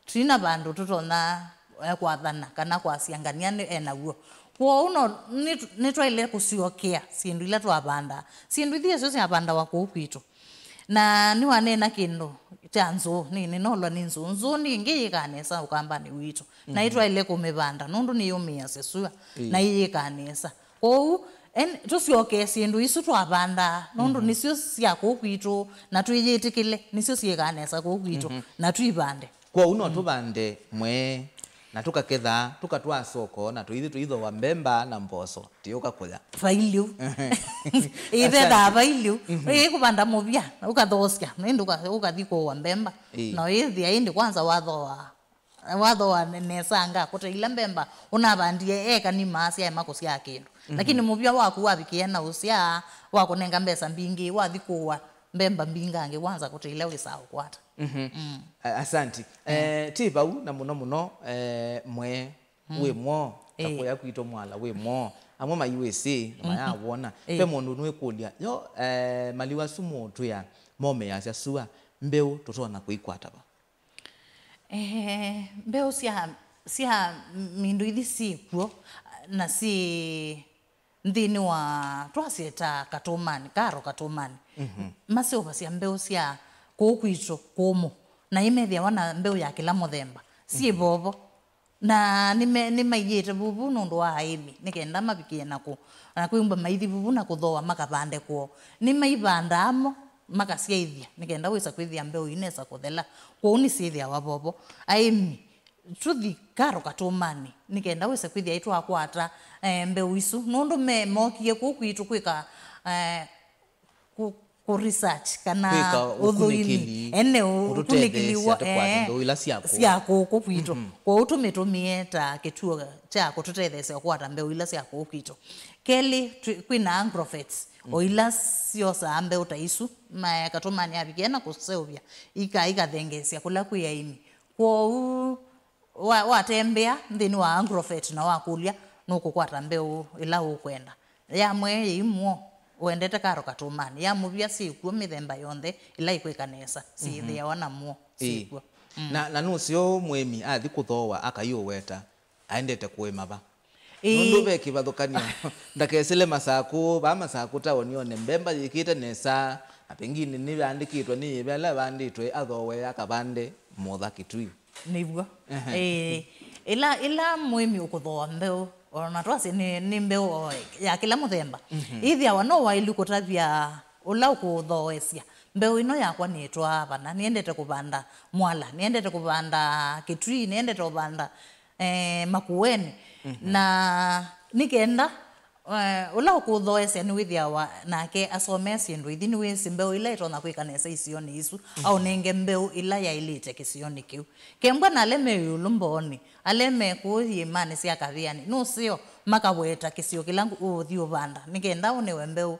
twĩna vandũ tũtonya, eh, kwathana kana kwasya ngania nĩ- enaw'o. Kwoou no nĩ- nĩtwaĩle kũsyokea syĩndũ ila twavandaa. Syĩndũ ithi ĩsyo syavandawa kũu kwitũ. Na nĩwaneena kĩndũ kya nzũũ, nĩ- nĩnolwa nĩ nzũũ. Nzũũ nĩ ĩngĩ yĩkaa nesa ũkambanĩ witũ. Na ĩtwaĩle kũmĩvanda nũndũ nĩyũmĩĩasya sua, na ĩyĩkaa nesa. Kwoou, en- tũsyokee syĩndũ isu twavandaa, nũndũ nĩsyo sya kũu kwitũ, na twĩyĩtĩkĩle, nĩsyo syĩkaa nesa kũu kwitũ, na twivande. Kwoou no tũvande mwee, na tũkaketha, tũkatwaa soko, na tũithi tũithoa mbemba na mboso, tĩũka kũya. Vailiu. Ĩvethaa vailiu. Ĩĩ kũvanda mũvya, ũkathoosya, na ĩndĩ ũka- ũkathi kũũa mbemba. Ĩĩ. Na ĩthĩa ĩndĩ kwanza wathoa Wathoa ne- nesa anga kũte ila mbemba ũnavandie eka nĩmaasya ema kũsyaa kĩndũ. Lakini mũvya waku wavikĩa na ũsyaa, wakũnenga mbesa mbingĩ, wathi kũũa mbemba mbingangĩ wanza kũte ila wĩsaa ũkwata. Mhm. Mm. A- Asanti. Eh, ti vau na mũno mũno, eh, mwee wĩ mwoo, ta kũya kwitũ Mwala wĩ mwoo. Amwe maiwĩsĩ, na mayawona. Ve mũndũ nĩwĩkũlya, yo, eh, malĩu asu mũũtwĩa momĩasya sua, mbeũ tũtonya kũikwata va? Eh, mbeũ sya, sya mindo ithi syĩ kw'o na syĩ nthĩnĩ wa, twasyĩta katũmanĩ, karo katũmanĩ. Maseũvasya mbeũ sya kũu kwitũ kũmũ, na imethĩawa na mbeũ ya kĩla mũthemba. Syĩ vovo. Na nĩme- nĩmaiĩte vuvu nũndũ wa aĩmi, nĩ kenda mavikĩe na kũ- na kwĩmbwa maithi vuvu na kũthooa makavande kwoo. Nĩmaivandaa mo, makasyaĩthya, nĩ kenda wĩsa kwĩthĩa mbeũ inesa kũthela. Kwoou nĩsyĩthĩawa vovo. Aĩmi, tũthi karo katũmanĩ, nĩ kenda wĩsa kwĩthĩa itwakwata, eh, mbeũ isu. Nũndũ me- mookie kũu kwitũ kwĩka, eh, ku, ku research kana kwĩka ũthũimi, ũkunĩkĩli, ene ũ-, ũtũtetheesya ũkunĩkĩli wa, tũkwate eh, mbeũ ila sya kũũ, sya kũkũ kwitũ. Mhm. Kwoou tũmĩtũmĩe ta kĩtuo kya kũtũtetheesya kũkwata mbeũ ila sya kũũ kwitũ. Kelĩ, twĩ-, kwĩna agrovet, o ila syosaa mbeũ ta isu, ma-, katũmani avikie na kũseũvya, ika-, ikathengeesya kũla kwĩ aĩmi. Kwoou wa-, watembea nthĩnĩ wa agrovet na wakũlya, nũkũkwata mbeũ ĩla ũkwenda. Ya mwee yĩ muo, ũendete karo katũmani. Ya mũvia syĩkw'o mĩthemba yonthe ĩla ikwĩka nesa, syĩthĩawa na muo, ĩĩ, syĩkw'o. Mm. Na, na nũseo mũĩmi athi kũthooa akaiũweta, aendete kũĩma va? Ĩĩ. Nũndũ ve kĩvathũkany'o. Ndakesĩle Masakũ, vaa Masakũ taoni one mbemba yĩkĩte nesa, na pengine nĩyaandĩkĩtwe nĩ yĩve ala ĩvaandĩtwe, athooe akavande mũtha Kitui. Nĩw'o. Ehe. Ĩĩ. Ĩla, ĩla mũĩmi ũkũthooa mbeũ, ona twasye nĩ, nĩ mbeũ o ya kĩla mũthemba, mhm, ĩthĩawa no waĩlu kũtavya ũla ũkũthooesya, mbeũ ĩno yakwa nĩtwaa vana, nĩendete kũvanda Mwala, nĩendete kũvanda Kitui, nĩendete kũvanda, eh, Makueni. Mhm. Na nĩ kenda, eh, ũla ũkũthooesya nĩwĩthĩawa nake asomea syĩndũ ithi, nĩwĩsĩ mbeũ ila ĩtonya kwĩka nesa isionĩ isu, mhm, aũnenge mbeũ ĩla yaĩlĩte kĩsionĩ kĩu. Kembwa na ala me ĩũlũ mboonĩ, ala me kũũ iĩmanĩ sya kavĩanĩ, nũseo makaweta kĩsio kĩla ngũ-, ũũthi ũvanda, nĩ kenda ũnewe mbeũ,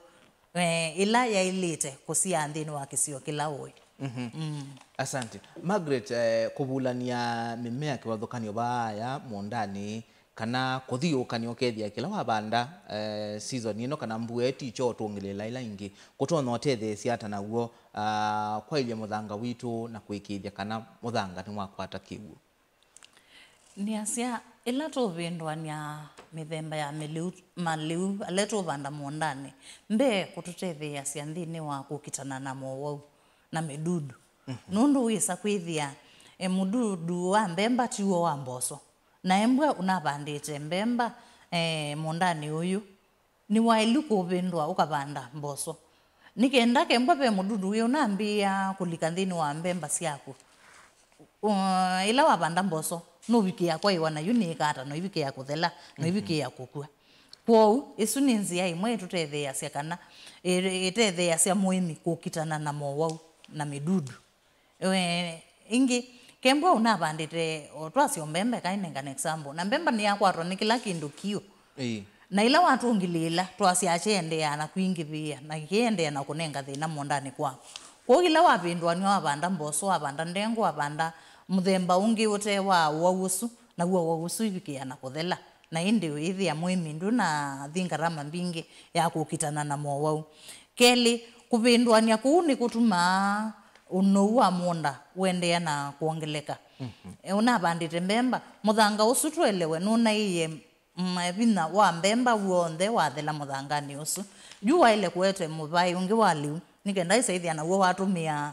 eh, ĩla yaĩlĩte kũsyaa nthĩnĩ wa kĩsio kĩla ũĩ. Mhm. Mm. Asante. Margaret, eh, kũvulany'a mĩmea kĩvathũkany'o vaaya mũũndanĩ, kana kũthiũũkany'a ũkethĩa kĩla wavanda, eh, season ĩno kana mbua ĩticho ũtũngĩlĩĩla ĩla ĩngĩ, kũtonya ũtetheesya ata naw'o, ah, kwaĩlya mũthanga witũ na kũĩkĩĩthya kana mũthanga nĩwakwata kĩw'ũ? Nĩasya, ĩla tũũvĩndũany'a mĩthemba ya mĩlĩu, malĩu ala tũũvanda mũũndanĩ, mbee kũtũtetheeasya nthĩnĩ wa kũkitana na mowau na mĩdudu. Mhm. Nũndũ wĩsa kwĩthĩa, e, mũdudu wa mbemba tiw'o wa mboso. Na embwa ũnavandĩte mbemba, e, mũũndanĩ ũyũ, nĩwaĩlu kũvĩndũa ũkavanda mboso. Nĩ kenda kembwa ve mũdudu wĩ ũnambĩĩa kũlika nthĩnĩ wa mbemba syaku, ũ-, ĩla wavanda mboso, nũvikĩĩa kwaĩwa na yu nĩĩkata, no ĩvikĩĩa kũthela, no, mhm, ĩvikĩĩa kũkw'a. Kwoou, ĩsu nĩ nzĩa ĩmwe ĩtũtetheeasya kana, ĩ-, ĩtetheeasya mũĩmi kũkitana na mowau na mĩdudu. We, ĩngĩ, kembwa ũnavandĩte, o, twasyo mbemba, eka nengane example. Na mbemba nĩyakwatwa nĩ kĩla kĩndũ kiũ. Ĩĩ. Na ĩla watũngĩlĩĩla, twasya kyĩendeea na kwingĩvĩa, na kĩendeea na kũnenga thĩna mũũndanĩ kwaku. Kwoou ĩla wavĩndũanw'a wavanda mboso, wavanda ndengũ, wavanda mũthemba ũngĩ ũte wa ũwau ũsu, naw'o ũwau ũsu ivikĩĩa na kũthela. Na ĩndĩ wĩĩthĩa mũĩmi ndũnathi ngarama mbingĩ ya kũkitana na mowau. Kelĩ, kũvĩndũany'a kũu nĩkũtumaa ũnou wa mũũnda ũendeea na kwongeleka. Mhm. E, ũnavandĩte mbemba, mũthanga ũsu tũelewe nũnaĩie, mm, vinya wa mbemba w'onthe wathela mũthanganĩ ũsu. Yu waĩle kũete mũvaĩ ũngĩ wa lĩu, nĩ kenda ĩsaĩthĩa naw'o watũmĩa,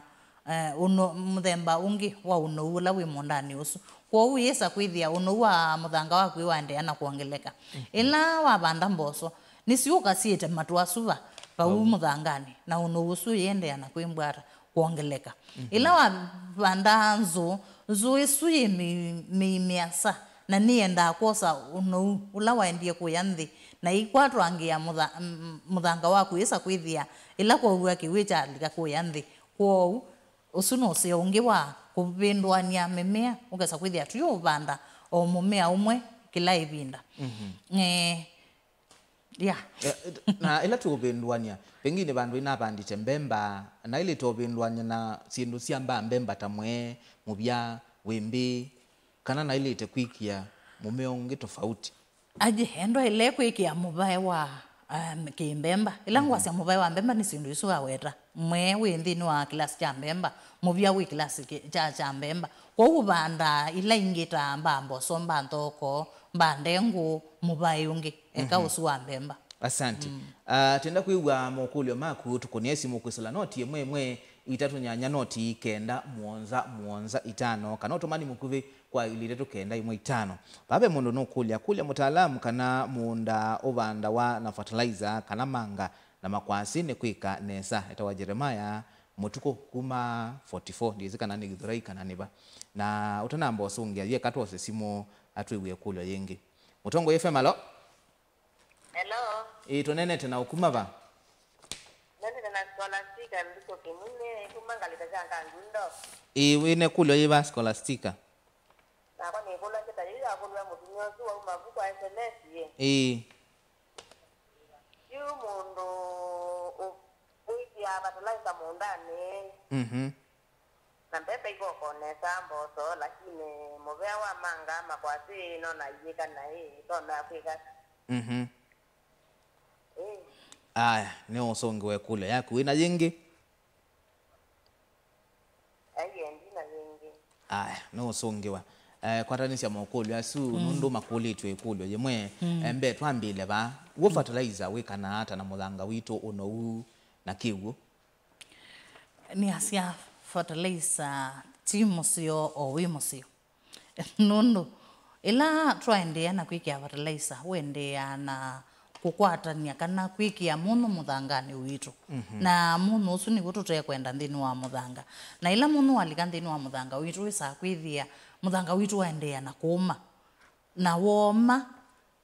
eh, ũno-, mũthemba ũngĩ wa ũnou ũla wĩ mũũndanĩ ũsu. Kwoou yĩsa kwĩthĩa ũnou wa mũthanga waku waendeea na kwongeleka. Mhm. Ĩla wavanda mboso, nĩsyũka syĩte matũ asu va, vau, vau mũthanganĩ, na ũnou ũsu ũyĩendeea na kwĩmbwata kwongeleka. Mhm. Ĩla wavanda nzũũ, nzũũ ĩsu yĩ mĩ-, mĩimĩasa, na nĩyendaa kwosa ũnou ũla waendie kũya nthĩ, na ikwatwangĩa mũtha-, m-, mũthanga waku, yĩsa kwĩthĩa ĩla kwaua kĩw'ũ kyalika kũya nthĩ. Kwoou, ũsu nĩ ũseo ũngĩ wa kũvĩndũany'a mĩmea, ũkesa kwĩthĩa tũyũvanda o mũmea ũmwe kĩla ĩvinda. Mhm. Eh, yeah. Eh, na ĩla tũũvĩndũany'a, pengine vandũ ĩnavandĩte mbemba, naĩlĩte ũvĩndũany'a na syĩndũ sya mbaa mbemba ta mwee, mũvya, wĩmbĩ, kana naĩlĩte kwĩkĩa mũmea ũngĩ tofauti? Aje, endwa ĩle kwĩkĩa mũvae wa, um, kĩmbemba. Ĩla, mhm, ngwasya mũvae wa mbemba nĩ syĩndũ isu waweta. Mwee wĩ nthĩnĩ wa kĩlasi kya mbemba, mũvya wĩ kĩlasi kĩ-, kya, kya mbemba. Kwoou ũvandaa ila ingĩ ta mbaa mboso, mbaa nthoko, mbaa ndengũ, mũvae ũngĩ. Eka, mhm, ũsu wa mbemba. Asante. Mm. Ah, twenda kwĩw'a mokũlyo maku, tũkũnĩe simũ kwĩsĩla noti ĩmwe ĩmwe, itatũ nyanya noti kenda mũonza mũonza itano, kana ũtũmani mũkuvĩ kwa ilĩ itatũ kenda ĩmwe itano. Vaa ve mũndũ nũkũlya, kũlya mũtaalamu kana mũũnda ũvandawa na fertilizer kana manga na makwasĩ nĩ kwĩka nesa. Etawa Jeremiah Mũtukũ kuma forty four, ndiĩsĩ kana nĩ Gĩthurai kana nĩ va. Na ũtanamba ũsũngĩa, yeka twose simũ atwĩw'e ĩkũlyo yĩngĩ. Mũtongoi F M, alo? Hello. Ĩĩ, tũneenete na ũkuma va? Scholastica Mbisũ Kĩmune, kuma ngalĩko sya Ngangu Ndo. Ĩĩ, wĩ na ĩkũlyo yĩva, Scholastica? Nakwa nĩkũlwa kĩta yĩu yakũlwa mũtumĩa ũsu wauma vu kwa S M S ĩ. Ĩĩ. Yu mũndũ ũ-, wĩkĩaa fertilizer mũũndanĩ. Mhm. Na mbembe ivoko nesa mboso, lakini mũvea wa manga makwasĩ nona iĩka naĩ, tona kwĩka. Mhm. Ĩĩ. Aya, nĩ ũsũngĩwe ĩkũlyo yaku. Wĩ na yĩngĩ? Aiye, ndi na yĩngĩ. Aya, nĩ ũsũngĩwa. Eh, kwatanĩsya makũlyo asu, mm, nũndũ makũlĩtw'e ĩkũlyo yĩmwe. Mm. Eh, mbee twambĩle vaa. W'o, mm, fertilizer wĩkanaa ata na mũthanga witũ ũnou na kĩw'ũ? Nĩasya fertilizer ti mũseo o wĩ mũseo. Nũndũ ĩla twaendeea na kwĩkĩa fertilizer, ũendeeaa na kũkwatany'a kana kwĩkĩa mũnyũ mũthanganĩ witũ. Mhm. Na mũnyũ ũsu nĩw'o tũtekwenda nthĩnĩ wa mũthanga. Na ĩla mũnyũ walika nthĩnĩ wa mũthanga witũ, wĩsaa kwĩthĩa mũthanga witũ waendeea na kũũma. Na wooma,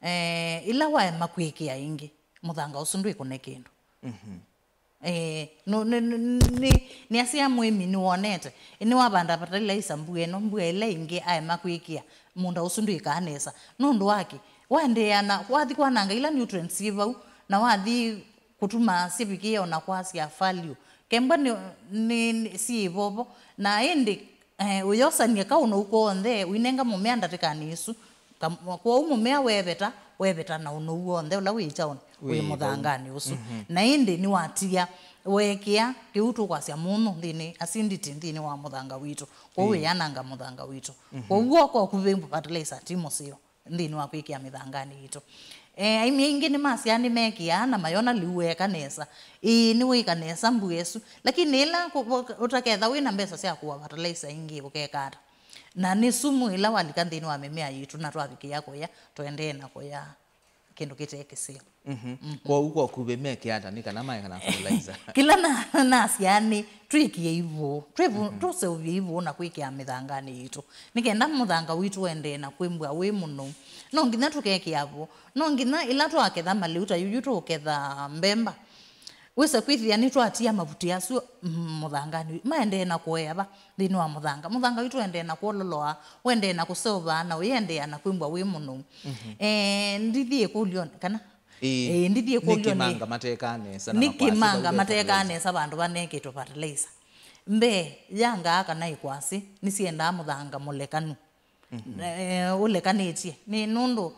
eh, ĩla waema kwĩkĩa ĩngĩ, mũthanga ũsu ndwĩkũne kĩndũ. Mhm. Eh, no, nĩ, nĩ, nĩ, nĩasya mũĩmi nĩwonete. Nĩwavanda fertilizer mbua ĩno, mbua ĩla ĩngĩ aema kwĩkĩa, mũũnda ũsu ndwĩkaa nesa. Nũndũ wakĩ? Waendeea na, wathi kwananga ila nutrients syĩ vau, na wathi kũtuma sivikĩe ona kwasya value. Kembwa nĩ, nĩ, nĩ syĩ vovo. Na ĩndĩ, eh, ũyosanie kaũnũu konthe, ũinenga mũmea ndatĩkanĩ isu. Kam-, kwoou mũmea weveta, weveta na ũnũu w'onthe ũla wĩ kyaũnĩ, wĩ, wĩ mũthanganĩ ũsu. Mhm. Na ĩndĩ nĩwatia, weekĩa kĩu tũkwasya mũnyũ nthĩnĩ, acidity nthĩnĩ wa mũthanga witũ. Kwoou, ĩĩ, wĩananga mũthanga witũ. Mhm. Kwoou w'o kwa ũkuvĩ fertilizer ti mũseo nthĩnĩ wa kwĩkĩa mĩthanganĩ yitũ. Eh, aĩmi aingĩ nĩmasyaa nĩmekĩaa na mayona lĩu weeka nesa. Ĩĩ, nĩwĩka nesa mbua ĩsu. Lakini ĩla kũ-, ũtaketha wĩ na mbesa sya kũa fertilizer ingĩ, ũkeka ata? Na nĩ sumu ĩla walika nthĩnĩ wa mĩmea yitũ na twavikĩĩa kũya, tũendee na kũya kĩndũ kĩte kĩseo. Mhm. Mhm. Kwoou kwa ũkuvĩ meke ata nĩ kana maekana fertilizer? Kĩla na, nasyaa nĩ twĩkĩe ivũũ, twĩvu-, mhm, tũseũvye ivũũ na kwĩkĩa mĩthanganĩ yitũ. Nĩ kenda mũthanga witũ ũendee na kwĩmbwa wĩ mũnou. No nginya tũkekĩa vũũ. No nginya ĩla twaketha malĩu ta yuyu tũketha mbemba. Wĩsa kwĩthĩa nĩtwatia mavuti asu, mm, mũthanganĩ, maendee na kũea va nthĩnĩ wa mũthanga. Mũthanga witũ ũendee na kwololoa, ũendee na kũseũvaa, na ũyĩendeea na kwĩmbwa wĩ mũnou. Mhm. Eh, ndithi ĩkũlyonĩ, kana? Ĩĩ. Ĩĩ, ndithi ĩkũlyonĩ. Nĩkĩ manga matekaa nesa na nĩkĩ makwasĩ manga vau ve matekaa fertilizer? Nesa vandũ vanekĩtwe fertilizer? Mbee, yangaa kana ĩkwasĩ nĩsyendaa mũthanga mũlekanu. Mhm. Eh, ũlekanĩtye. Nĩ nũndũ,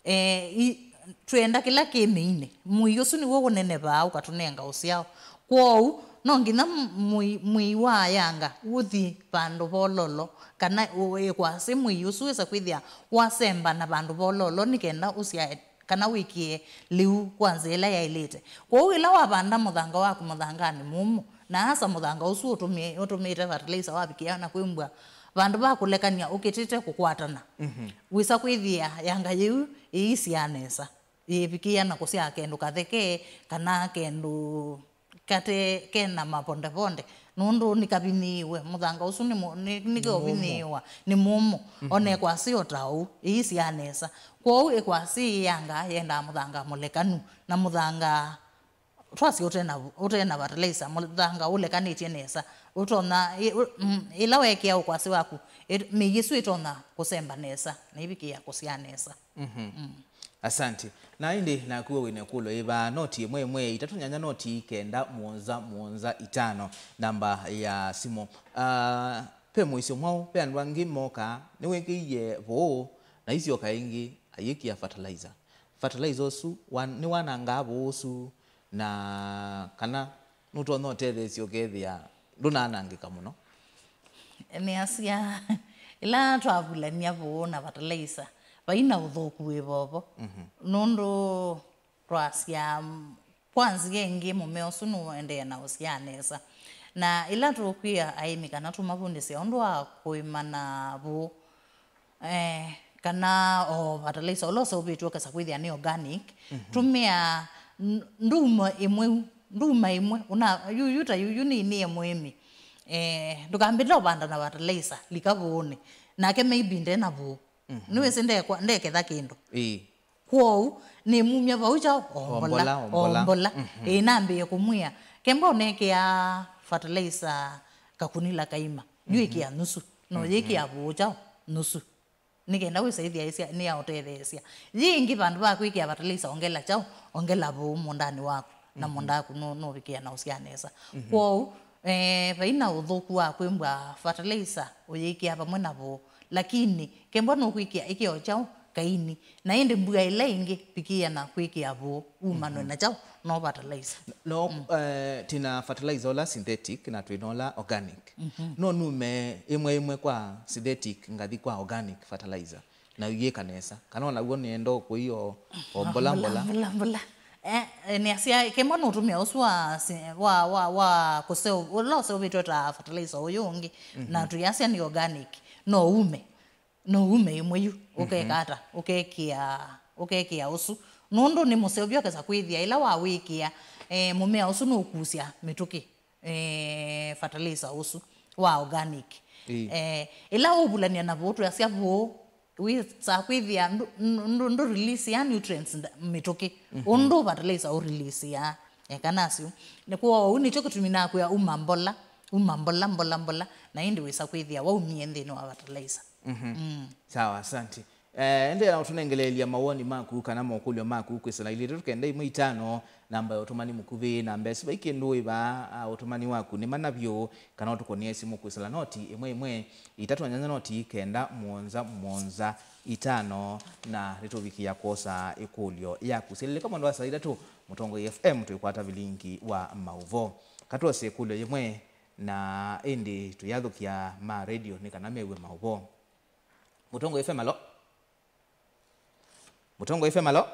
eh, i-, twenda kĩla kĩ mĩinĩ. Mũi ũsu nĩw'o ũnenevaa ũkatũnenga ũsyao. Kwoou, no nginya m-, mũi, mũi wa yanga ũthi vandũ vololo, kana ũ-, ĩkwasĩ mũi ũsu wĩsa kwĩthĩa wasemba na vandũ vololo nĩ kenda ũsyae kana wĩkĩe lĩu kwa nzĩa ĩla yaĩlĩte. Kwoou ĩla wavanda mũthanga waku mũthanganĩ mũmũ, na asa mũthanga ũsu ũtũmĩ-, ũtũmĩĩte fertilizer wavikĩa na kwĩmbwa vandũ va kũlekany'a ũkĩtĩte kũkwatana, mhm, wĩsa kwĩthĩa yanga yĩu ĩisyaa nesa, yĩvikĩa na kũsyaa kendũ katheke kana kendũ kate kena mavondevonde, nũndũ nĩkavinyĩĩwe. Mũthanga ũsu nĩ mũ-, nĩ, nĩ, nĩ mũmũ. Nĩkeũvinyĩĩwa, nĩ mũmũ. Mhm. Ona ĩkwasĩ o ta ũu, ĩisyaa nesa. Kwoou ĩkwasĩ yĩyangaa yendaa mũthanga mũlekanu, na mũthanga twasye ũte na, ũte na fertilizer, mũthanga ũlekanĩtye nesa. Ũtonya, ĩ-, ũ-, mm, ĩla weekĩa ũkwasĩ waku, ĩ-, mĩi ĩsu ĩtonya kũsemba nesa, na ĩvikĩĩa kũsyaa nesa. Mhm. Mm. Asante. Na ĩndĩ naku we wĩna ĩkũlyo yĩva, noti ĩmwe ĩmwe, itatũ nyanya noti kenda mũonza mũonza itano, namba ya simũ. Ah, ve mũisyo mwaũ, ve andũ angĩ mokaa, nĩwĩkĩie vũũ, na isyoka ĩngĩ ayĩkĩa fertilizer. Fertilizer ũsu wa-, nĩwanangaa vũũ ũsu, na kana nũtonya ũtetheesya ũkethĩa ndũnaanangĩka mũno? Nĩasya, ĩla twavulany'a vũũ na fertilizer, vai na ũthũku wĩ vovo. Mhm. Nũndũ twasya, mm, kwa nzĩa ĩngĩ mũmea ũsu nũendee na ũsyaa nesa. Na ĩla tũkwĩa aĩmi kana tũmavundĩsya ũndũ wa kũĩma na vũũ, eh, kana o fertilizer ũla ũseũvĩtw'e ũkesa kwĩthĩa nĩ organic, mhm, tũmĩa n-, nduma ĩmwe, nduma ĩmwe, ũna, yuyu ta yuyu nĩ, nĩ mũĩmi. Eh, ndũkambĩte ũvanda na fertilizer, lika vũũnĩ. Nake maybe nde na vũũ. Mhm. Nĩwĩsĩ ndekwa-, ndeketha kĩndũ. Ĩĩ. Kwoou, nĩmumya vau kyaũ? O mbola, o mbola, o mbola. Mhm. Ĩĩ, nambĩĩe kũmwĩa, Kemba ũnekĩa fertilizer kakunila kaima, yu ĩkĩa nusu, no yĩkĩa vũũ kyaũ nusu. Nĩ kenda wĩsa ĩthĩa ĩsya nĩ ya ũtetheesya. Yĩ ĩngĩ, vandũ va kwĩkĩa fertilizer, ongela kyaũ, ongela vũũ mũũndanĩ waku, na mũũnda waku nũ- nũvikĩa na ũsyaa nesa. Kwoou, eh, vai na ũthũku wa kwĩmbwa fertilizer ũyĩkĩa vamwe na vũũ, lakini kemba nũkwĩkĩa ĩkĩo kyaũ kaini, na ĩndĩ mbua ĩla ĩngĩ vikĩĩa na kwĩkĩa vũũ umanwe na kyaũ, no fertilizer. No, eh, twĩna fertilizer ũla synthetic na twĩna ũla organic. No nume ĩmwe ĩmwe kwa synthetic ngathi kwa organic fertilizer na yĩka nesa, kana ona w'o nĩenda ũkũi o, o mbola mbola. Mbola, mbola. Eh, eh, nĩasya kemba nũtũmĩa ũsu wa si- wa wa wa kũseo, ũla ũseũvĩtwe ta fertilizer ũyũ ũngĩ, na tũyasya nĩ organic, no ume, no ume ĩmwe yu ũkeka ata, ũkekĩa, ũkekĩa ũsu, nũndũ nĩ mũseũvyo kesa kwĩthĩa ĩla wawĩkĩa, eh, mũmea ũsu nũkusya mĩtũkĩ, eh, fertilizer ũsu wa organic. Ĩĩ. Eh, ĩla ũvulany'a na vũũ, twĩasya vũũ wĩsa kwĩthĩa ndũ- ndũ- ndũ- ndũ release ya nutrients nda- mĩtũkĩ ũndũ fertilizer ũ release ya, eh, kana asu. Nĩ kwoou nĩkyo kĩtumi nakwĩa uma mbola, uma mbola, mbola, mbola, na ĩndĩ wĩsa kwĩthĩa waumie nthĩnĩ wa fertilizer. Sawa, asante. Eh, endeea na ũtũnengeleelya mawoni maku kana mokũlyo maku kwĩsĩla ilĩ tũkenda ĩmwe itano, namba ya ũtũmani mũkuvĩ, namba ĩsu vai kĩndũ ĩva, ah, ũtũmani waku nĩ mana vyũ, kana ũtũkũnĩe simũ kwĩsĩla noti ĩmwe ĩmwe itatũ nyanya noti kenda mũonza mũonza itano, na nĩtũvikĩa kwosa ĩkũlyo yaku. Silĩlĩka mwendo wa saa itatũ, Mũtongoi F M twĩkwata vilingi wa maũvoo. Katwose ĩkũlyo yĩmwe, na ĩndĩ tũyathũkĩa ma radio nĩ kana mew'e maũvoo. Mũtongoi F M, alo? Mũtongoi F M, alo?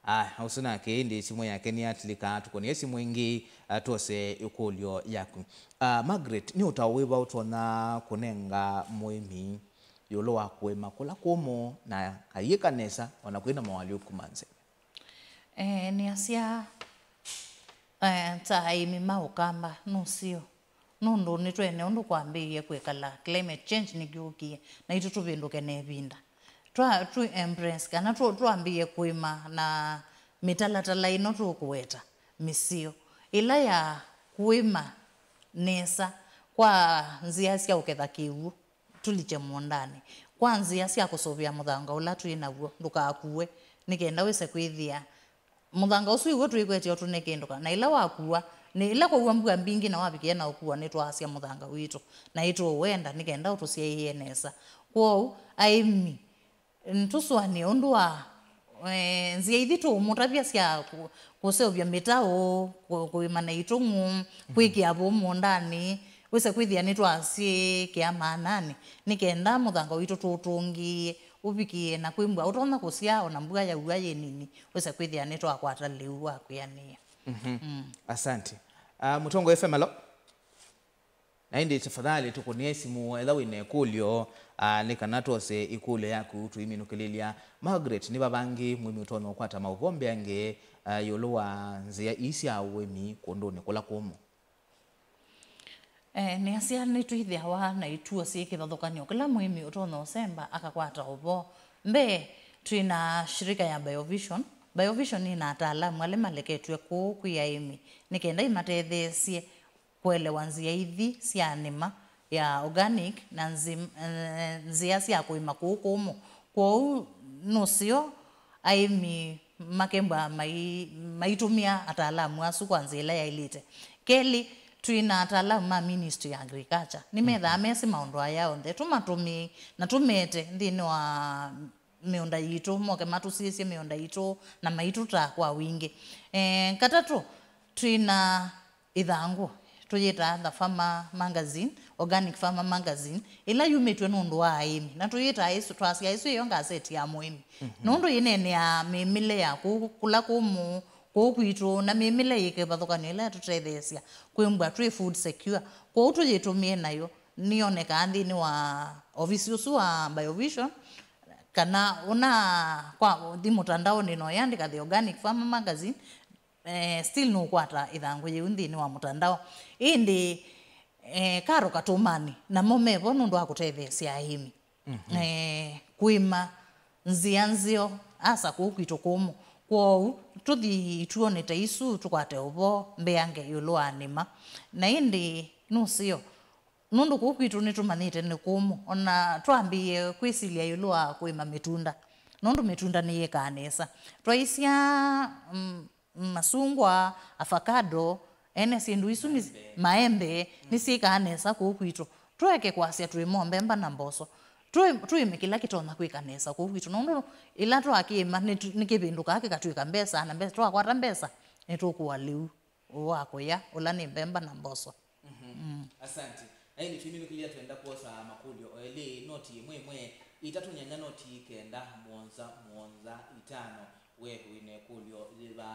Aya, ũsu nake ĩndĩ simũ yake nĩyatilĩka, tũkũnĩe simũ ĩngĩ, ah, twose ĩkũlyo yaku. Ah, Margaret, nĩ ũtao wĩva ũtonya kũnenga mũĩmi ĩũlũ wa kũĩma kũla kũmũ na kayĩka nesa ona kwĩna moalyũku ma nzeve? Eh, nĩasya, eh, ta aĩmi ma Ũkamba, nũseo. Nũndũ nĩtwene ũndũ kwambĩĩie kwĩkala, climate change nĩkyũkie, naitũ tũvĩndũke na ĩvinda. Twa, tũ embrace kana tũ, twambĩĩe kũĩma na mĩtalatala ĩno tũkũweta, mĩseo ĩla ya kũĩma nesa kwa nzĩa sya ũketha kĩw'ũ, tũlikye mũũndanĩ, kwa nzĩa sya kũsũvĩa mũthanga ũla twĩ naw'o ndũkakuwe, nĩ kenda wĩse kwĩthĩa mũthanga ũsu iw'o twĩkwetye ũtũnĩkĩndũka, na ĩla wakua, nĩ ĩla kwaua mbua mbingĩ na wavikĩa na ũkua, nĩtwaasya mũthanga witũ, na ĩtũũwenda nĩ kenda ũtũsyaĩĩe nesa. Kwoou, aĩmi, nĩtũsũanĩe ũndũ wa, eh, nzĩa ithi tũũmũtavya sya kũ- kũseũvya mĩtaũ, kũ- kũĩma na itũng'ũ, kwĩkĩa vũũ mũũndanĩ, wĩse kwĩthĩa nĩtwasyĩkĩa maananĩ, nĩ kenda mũthanga witũ tũũtũngĩĩe, ũvikĩe na kwĩmbwa ũtonya kũsyaa ona mbua yaua yĩ nini, wĩse kwĩthĩa nĩtwakwata lĩu wa kwĩanĩĩa. Asante. Ah, Mũtongoi F M, alo? Na ĩndĩ tafadhali tũkũnĩe simũ ethĩwa wĩ na ĩkũlyo, ah, nĩ kana twose ĩkũlyo yaku tũiminũkĩlĩlya. Margaret, nĩ va vangĩ mũĩmi ũtonya ũkwata maũvoo mbeange, ah, ĩũlũ wa nzĩa ii sya ũĩmi kũndũnĩ kũla kũmũ? Eh, nĩasya nĩtwĩthĩawa na ituo syĩ kĩvathũkany'o kĩla mũĩmi ũtonya ũsemba akakwata ũvoo. Mbee, twĩ na shirika ya Biovision. Biovision ĩna ataalamu ala maleketw'e kũũ kwĩ aĩmi nĩ kenda ĩmatetheesye kũelewa nzĩa ithi sya nĩma ya organic na nzi- eh, nzĩa sya kũĩma kũũ kũmũ. Kwoou nũseo aĩmi makembwa mai- maitũmĩa ataalamu asu kwa nzĩa ĩla yaĩlĩte. Kelĩ, twĩ na ataalamu ma Ministry ya Agriculture. Nĩmethaa mesĩ maũndũ aya onthe. Tũmatũmĩe na tũmete nthĩnĩ wa mĩũnda yitũ, moke matũsisye mĩũnda yitũ na maitũtaa kwa wingĩ. Eh, katatũ, twĩ na ĩthangũ tũyĩtaa The Farmer Magazine, Organic Farmer Magazine, ĩla yumĩtw'e nũndũ wa aĩmi. Na tũyĩtaa ĩsu, twasya ĩsu ĩyo ngaseti ya mũĩmi. Nũndũ yĩneeneaa mĩmĩle ya kũu, kũla kũmũ, kũu kwitũ, na mĩmĩle yĩ kĩvathũkany'o ĩla yatũtetheesya kwĩmbwa twĩ food secure. Kwoou tũyĩtũmĩe nayo, nĩyonekaa nthĩnĩ wa ovisi ũsu wa Biovision, kana ũna kwa thi mũtandaonĩ no yandĩka The Organic Farmer Magazine, eh, still nũkwata ĩthangũ yĩu nthĩnĩ wa mũtandao. Ĩndĩ, eh, karo katũmani, namo mevo nũndũ wa kũtetheesya aĩmi. Eh, kwĩma nzĩa nzeo, asa kũu kwitũ kũmũ. Kwoou, tũthi ituonĩ ta isu tũkwate ũvoo mbeange ĩũlũ wa nĩma. Na ĩndĩ nũseo, nũndũ kũu kwitũ nĩtũmanyĩte nĩ kũmũ, o na twambĩĩe kwĩsilya ĩũlũ wa kũĩma mĩtunda, nũndũ mĩtunda nĩyĩkaa nesa. Twaisya, mm, masungwa, avocado, ene syĩndũ isu nĩ, maembe, nĩsyĩkaa nesa kũu kwitũ. Tũeke kwasya tũĩma o mbemba na mboso. Tũĩ-, tũĩme kĩla kĩtonya kwĩka nesa kũu kwitũ. Nũndũ ĩla twakĩĩma, nĩ tũ-, nĩkĩvĩndũkaa kĩkatw'ĩka mbesa, na mbesa, twakwata mbesa, nĩtũkũa lĩu wa kũya, ũla nĩ mbemba na mboso. Mhm. Mm. Asante. Na ĩndĩ twĩminũkĩlya twenda kwosa makũlyo o elĩ, noti ĩmwe ĩmwe, itatũ nyanya noti kenda mũonza mũonza itano. We wĩ na ĩkũlyo yĩva,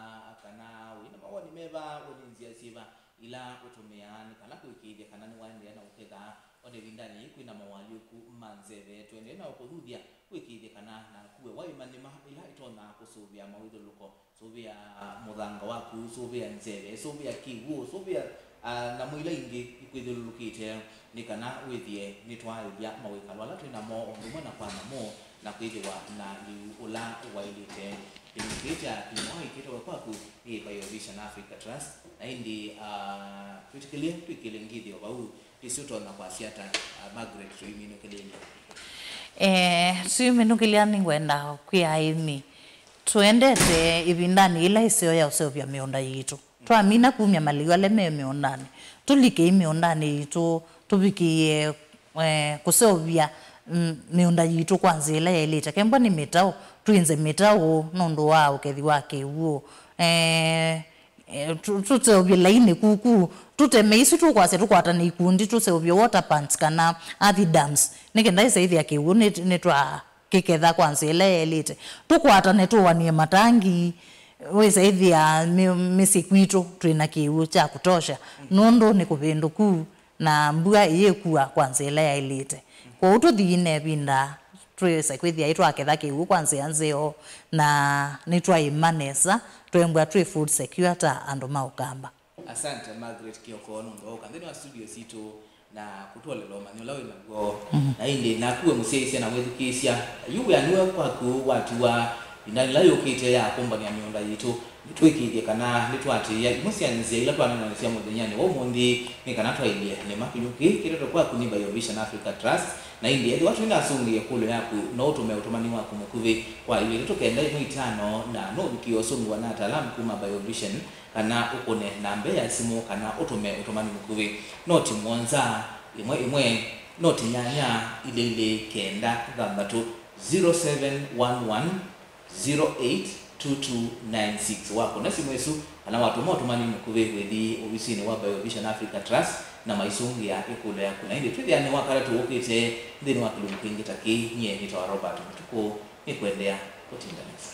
kana wĩ na mawoni meva, we nĩ nzĩa syĩva ila ũtũmĩaa nĩ kana kũĩkĩĩthya kana nĩwaendeea na ũketha? O na ĩvindanĩ yĩĩ kwĩ na moalyũku ma nzeve, tũendee na ũkũthuthya kũĩkĩĩthya kana naku we waĩma nĩma ĩla ĩtonya kũsũvĩa mawĩthyũlũlũko. Sũvĩa mũthanga waku, sũvĩa nzeve, sũvĩa kĩw'ũ, sũvĩa, ah, nyamũ ila ingĩ ikwĩthyũlũlũkĩte, nĩ kana wĩthĩe nĩtwaaĩlya mawĩkalo ala twĩ namo o ũndũ ũmwe na kwa nyamũ, na kwĩthĩwa na lĩu ũla waĩlĩte. Kĩndũ kĩĩ kya kĩmwe kĩtawe kwaku nĩ Biovision Africa Trust, na ĩndĩ, ah, twĩtĩkĩlye twĩkĩle ngĩthyo vau. Ĩsu ũtonya kwasya ata, ah, Margaret, tũiminũkĩlĩlye? Eh, tũiminũkĩlya nĩngwenda kwĩa aĩmi, tũendete ĩvindanĩ yĩla ĩseo ya ũseũvya mĩũnda yitũ. Twamina kumya malĩu ala me mĩũndanĩ, tũlikei mĩũndanĩ yitũ, tũvikĩĩe, eh, kũseũvya, mm, mĩũnda yitũ kwa nzĩa ĩla yaĩlĩte. Kembwa nĩ mĩtaũ, twĩnze mĩtaũ nũndũ wa ũkethi wa kĩw'ũ. Eh, Eh, tũ-, tũseũvye lainĩ kuku, tũteme isu tũkwasya tũkwatane ikundi, tũseũvye water pans kana earthy dams, nĩ kenda ĩsaĩthĩa kĩw'ũ nĩ, nĩtwakĩketha kwa nzĩa ĩla yaĩlĩte. Tũkwatane tũanĩe matangi, wĩsaĩthĩa mĩ-, mĩsyĩ kwitũ twĩ na kĩw'ũ kya kũtosha, nũndũ nĩ kũvĩndũku na mbua ĩyĩkua kwa nzĩa ĩla yaĩlĩte. Kwoou tũthi na ĩvinda twĩse kwĩthĩa ĩtwaketha kĩw'ũ kwa nzĩa nzeo, na nĩtwaĩma nesa, twembwa twĩ food secure ta andũ ma Ũkamba. Asante, Margaret Kioko, nũndũ wa ũka nthĩnĩ wa studio sitũ na kũtũolela ũmanyi ũla wĩ naw'o. Mhm. Na ĩndĩ naku we mũsyaĩĩsya na mwĩthukĩĩsya, yu wĩanĩwe kwaku watiwa ĩvindanĩ yĩla yũkĩte ya kũmbanĩa mĩũnda yitũ. Nĩtwĩkĩĩthye kana nĩtwaatĩĩa imwe sya nzĩa ila twaneenanĩsya mũthenyanĩ wa ũmũnthĩ, nĩ kana twaĩlye nĩma. Kĩw'ũ kĩĩ kĩetetwe kwaku nĩ Biovision Africa Trust, na ĩndĩ ethĩwa twĩnasũngĩe ĩkũlyo yaku, no ũtũme ũtũmani waku mũkuvĩ kwa ilĩ itatũ kenda ĩmwe itano, na no ũvikĩe ũsũngĩwa na ataalamu kuma Biovision, kana ũkũne namba ya simũ, kana ũtũme ũtũmani mũkuvĩ. Noti mũonza, ĩmwe ĩmwe, noti nyanya, ilĩ ilĩ kenda thanthatũ, zero seven one one, zero eight two two nine six. Wakũna simũ ĩsu, kana watũma ũtũmani mũkuvĩ wĩthi ovisinĩ wa Biovision Africa Trust, na maisũngĩa ĩkũlyo yaku. Na ĩndĩ twĩthĩane Wakatatũ ũkĩte nthĩnĩ wa kĩlungu kĩngĩ ta kĩĩ. Nyie nĩtawa Robert Mũtukũ, nĩkũendeea kũtinda nesa.